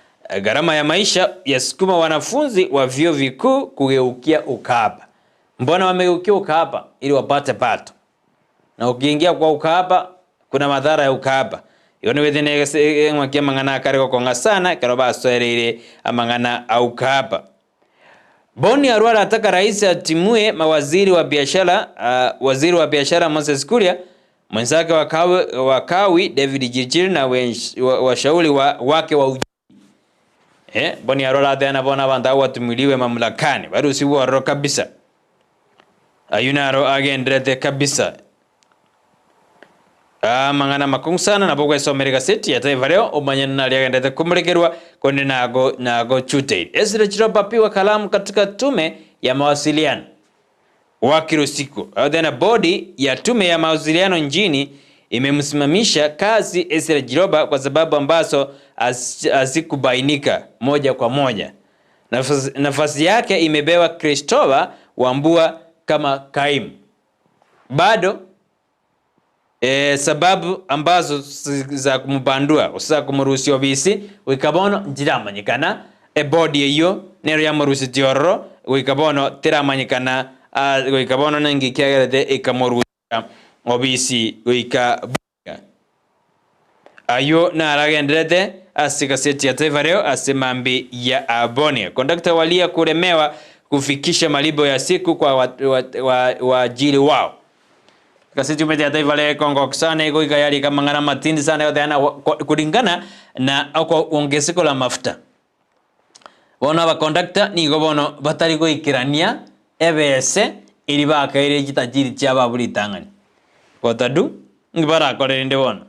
gharama ya maisha yasukuma wanafunzi wa vyuo vikuu kugeukia ukahaba. Mbona wamegeukia ukahaba? Ili wapate pato. Na ukiingia kwa ukahaba kuna madhara ya ukahaba. Igo nigo ethene eng'aki amang'ana akare gokong'a sana ekero basoereire amang'ana a ukahaba. Boni Arwara ataka rais atimue mawaziri wa biashara waziri wa biashara Moses Kuria, mwenzake wakawi, wakawi David Chirchir na washauri wa, wake wa uji. Boni Arwara ateana bona abantu abo watumiliwe mamlakani barusiwe ororo kabisa. Ayunaro agenderete kabisa. Amang'ana makong'u sana nabo gwesomera egaseti ya Taifa Leo omanye nari agendete komorekerwa konde nago nago chuteire. Ezra Chiroba apiwa kalamu katika tume ya mawasiliano wakirosiko. Then bodi ya tume ya mawasiliano nchini imemsimamisha kazi Ezra Chiroba kwa sababu ambazo hazikubainika moja kwa moja. Nafasi, nafasi yake imebewa Christopher Wambua kama kaimu. Bado sababu ambazo za kumubandua za kumurusia obisi goika bono nchiramanyekana ebodi eywo nero yamorusetie ororo goika bono teramanyekana goika bono ninki kiagerete ekamorusia obisi goika buya. Aywo naragenderete ase gaseti ya Taifa Leo ase mambi ya abonia. Kondakta walia kulemewa kufikisha malipo ya siku kwa waajiri wa, wa, wao. Egaseti omanyete ya Taifa Leo ekongokia sana egoika yarika amang'ana amatindi sana egoteba na kulingana na ongezeko la mafuta. Bono abakondakta nigo bono batari goikerania ebese eria bakaire chitajiri chiabo abwo ritang'ani. Gotadu, inki barakore rende bono?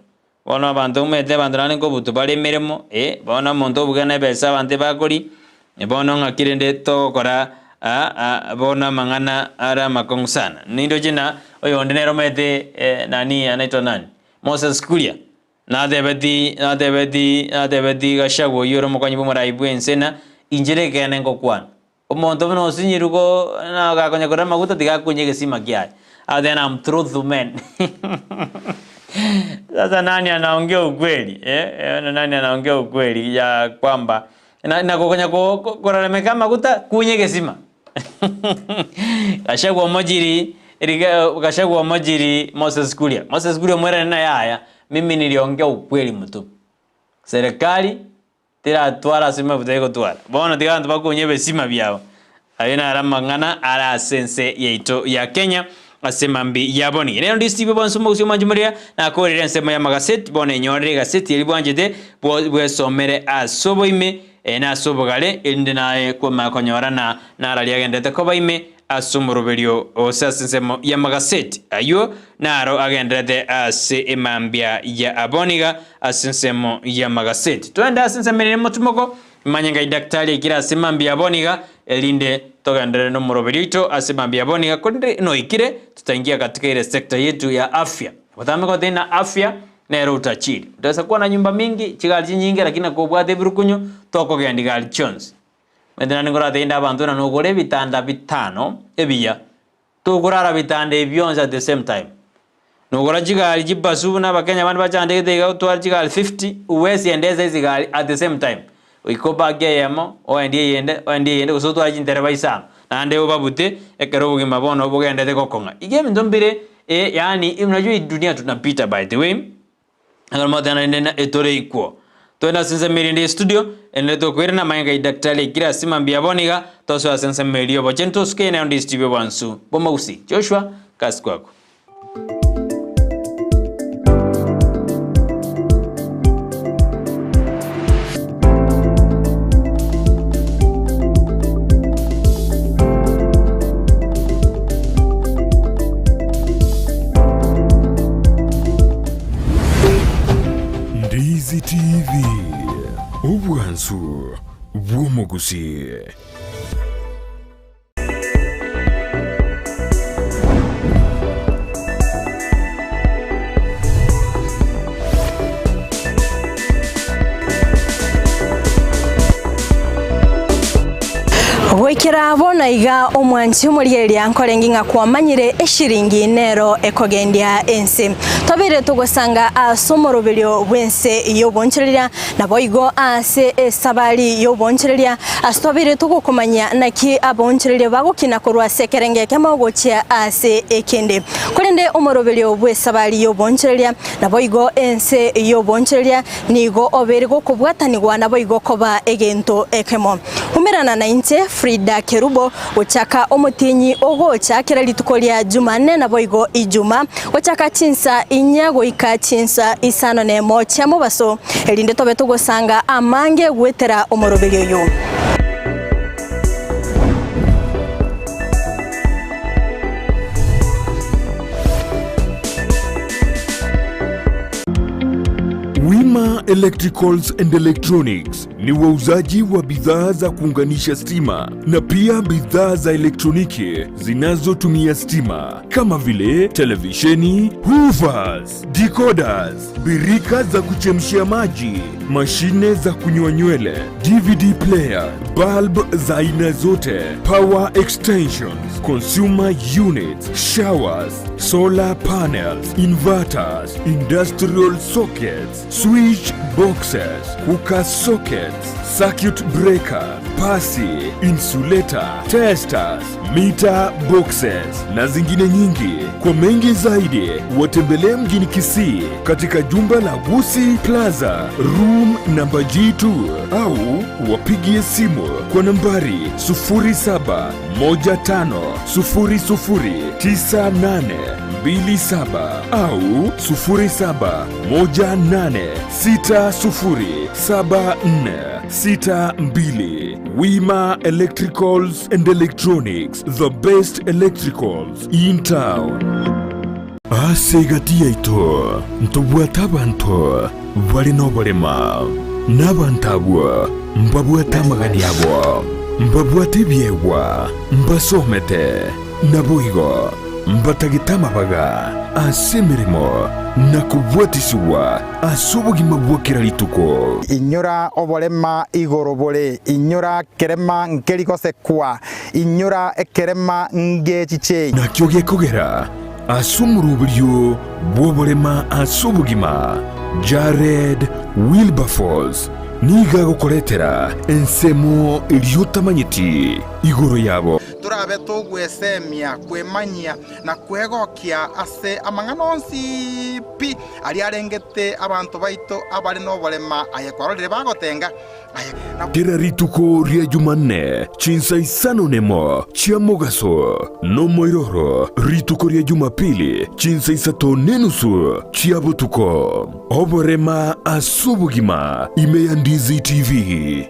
Bono abanto omanyete abanto naende nkobutu bare emeremo, eh, bono omonto obuga na ebesa abanto ebakoria, bono ng'aki rende togokora bono amang'ana are amakong'u sana. Nindoche na oyonde nere omanyete nani anaitwa nani? Moses Kuria, natebeti natebeti natebeti Gachagua oyio ore omokonyi bw'omorai bw'ense ng'a inche nekeene ngokwana. Omonto buna osinyirwe ko na gakonya korera amaguta tiga akunye egesima kiaye. Agotebi I'm truth man. Sasa nani anaongea ukweli eh? Eh, nani anaongea ukweli ya kwamba na, na gokonya ko- ko- korarameka amaguta kunya egesima. Gachagua omojiri riga Gachagua omojiri Moses Kuria. Moses Kuria omwerane na yaya, mimi niliongea ukweli mtupu. Serikali Tiratwara ase amafuta egotwara. Bono tiga abanto bakonye ebesima biabo. Ayio naro amang'ana are ase ense yaito ya Kenya ase mambia ya bono. Rero ndi Steve bonsi omogusii omwanchi moria nakorire ensemo y'amagaseti bono enyorere egaseti eria bwanchete bwesomere ase oboime na ase obogare erinde naye kwamanya konyora na nararia agenderete koba ime ase omoroberio gose ase ensemo y'amagaseti ayio naro agenderete ase emambia ya aboniga ase ensemo y'amagaseti. Twende ase ensemo ere motimoko, manye ngai daktari aikire ase emambia ya aboniga, erinde togenderere nomoroberio oito ase emambia ya aboniga, korende noikire tutaingia katika ere sector yetu ya afya. Botambe goteba ng'a afya nere utajiri. Otagesa kuwa na nyumba mingi, chigari chinyinge lakini kobwate ebirukunyu tokogendia gari chionsi. Omanyete naende nkoratende abanto ng'a nogore ebitanda bitano ebiya, tokorara bitanda ebi bionsi at the same time. Nogora chigari chibasu buna abakenya bande bachandegete iga otware chigari 50, huwezi endesa echigari at the same time. Goika opake eyemo, oendie eyende, oendie eyende gose otware chintereba isano, naende obabute ekero obogima bono bogendete gokong'a. Iga ebinto mbire yaani unajua hii dunia tunapita by the way. Ekero mwateba naende na etore ikwo. Twende ase ensemo erinde y'estudio, erinde tokoirana amang'ana ngai daktari aikire ase mambia bono iga, tosoe ase ensemo eria y'obochenu tosuke naye onde studio bwansu bw'omogusii. Joshua, kasi kwako. Ndizi TV, obwansu bw'omogusii. Goikera bono iga omwanchi omorigereria nkorenge ng'a kwamanyire eshiringi nero ekogendia ense. Tobeire togosanga ase omoroberio bw'ense y'obonchoreria, naboigo ase esabari y'obonchoreria ase tobeire togokomanyia naki abonchoreria bagokina korwa ase ekerengo ekemo gochia ase ekende. Korende omoroberio bw'esabari y'obonchoreria, naboigo ense y'obonchoreria nigo obeire gokobwatanigwa naboigo koba egento ekemo. Umerana nainche, Frida Kerubo, gochaka omotienyi ogocha kera rituko ria Jumanne naboigo Ijuma, gochaka chinsa inya goika chinsa isano nemo chia mobaso, erinde tobe togosanga amange goetera omoroberio oyo. Wima Electricals and Electronics ni wauzaji wa bidhaa za kuunganisha stima na pia bidhaa za elektroniki zinazotumia stima kama vile televisheni, hoovers, decoders, birika za kuchemshia maji, mashine za kunyoa nywele, DVD player, bulb za aina zote, power extensions, consumer units, showers, solar panels, inverters, industrial sockets, switch boxes, cooker sockets, circuit breaker, pasi, insulator, testers, meter boxes na zingine nyingi. Kwa mengi zaidi watembelee mjini Kisii katika jumba la Gusii Plaza, room Room namba G2 au wapigie simu kwa nambari 0715009827 au 0718607462. Wima Electricals and Electronics, the best electricals in town. Ase egati yaito ntobwate abanto bare noborema, na abanto abwo mbabwate amagani abo, mbabwate ebiegwa, mbasomete, naboigo mbatagete amabaga ase emeremo na kobwatisigwa ase obogima bwa kera rituko. Inyora oborema igoro bore, inyora kerema nkeri gosekwa, inyora ekerema ngechiche. Nakio gekogera ase omoroberio bw'oborema ase obogima, Jared Wilberforce nigo agokoretera ensemo eria otamanyeti igoro yabo. Torabe togwesemia, kwemanyia, na kwegokia ase amang'ana onsi pi aria arengete abanto baito abare noborema, aye kwarorire bagotenga, aye na. Kera rituko ria Jumanne chinsa isano nemo chia mogaso, nomoiroro rituko ria Jumapili chinsa isato nenusu chia botuko. Oborema ase obogima ime ya Ndizi TV.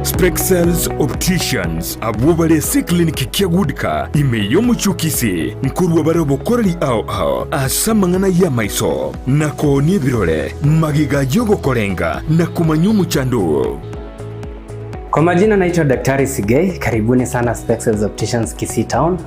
Spexels Opticians abwo bare ase eclinic kia Goodka ime y'omochie o Kisii nkorua bare obokoreri ao ao ase amang'ana y'amaiso na koonia ebirore magega y'ogokorenga na komanya omochando oo. Kwa majina naitwa Daktari Sigei, karibuni sana Spexels Opticians Kisii Town.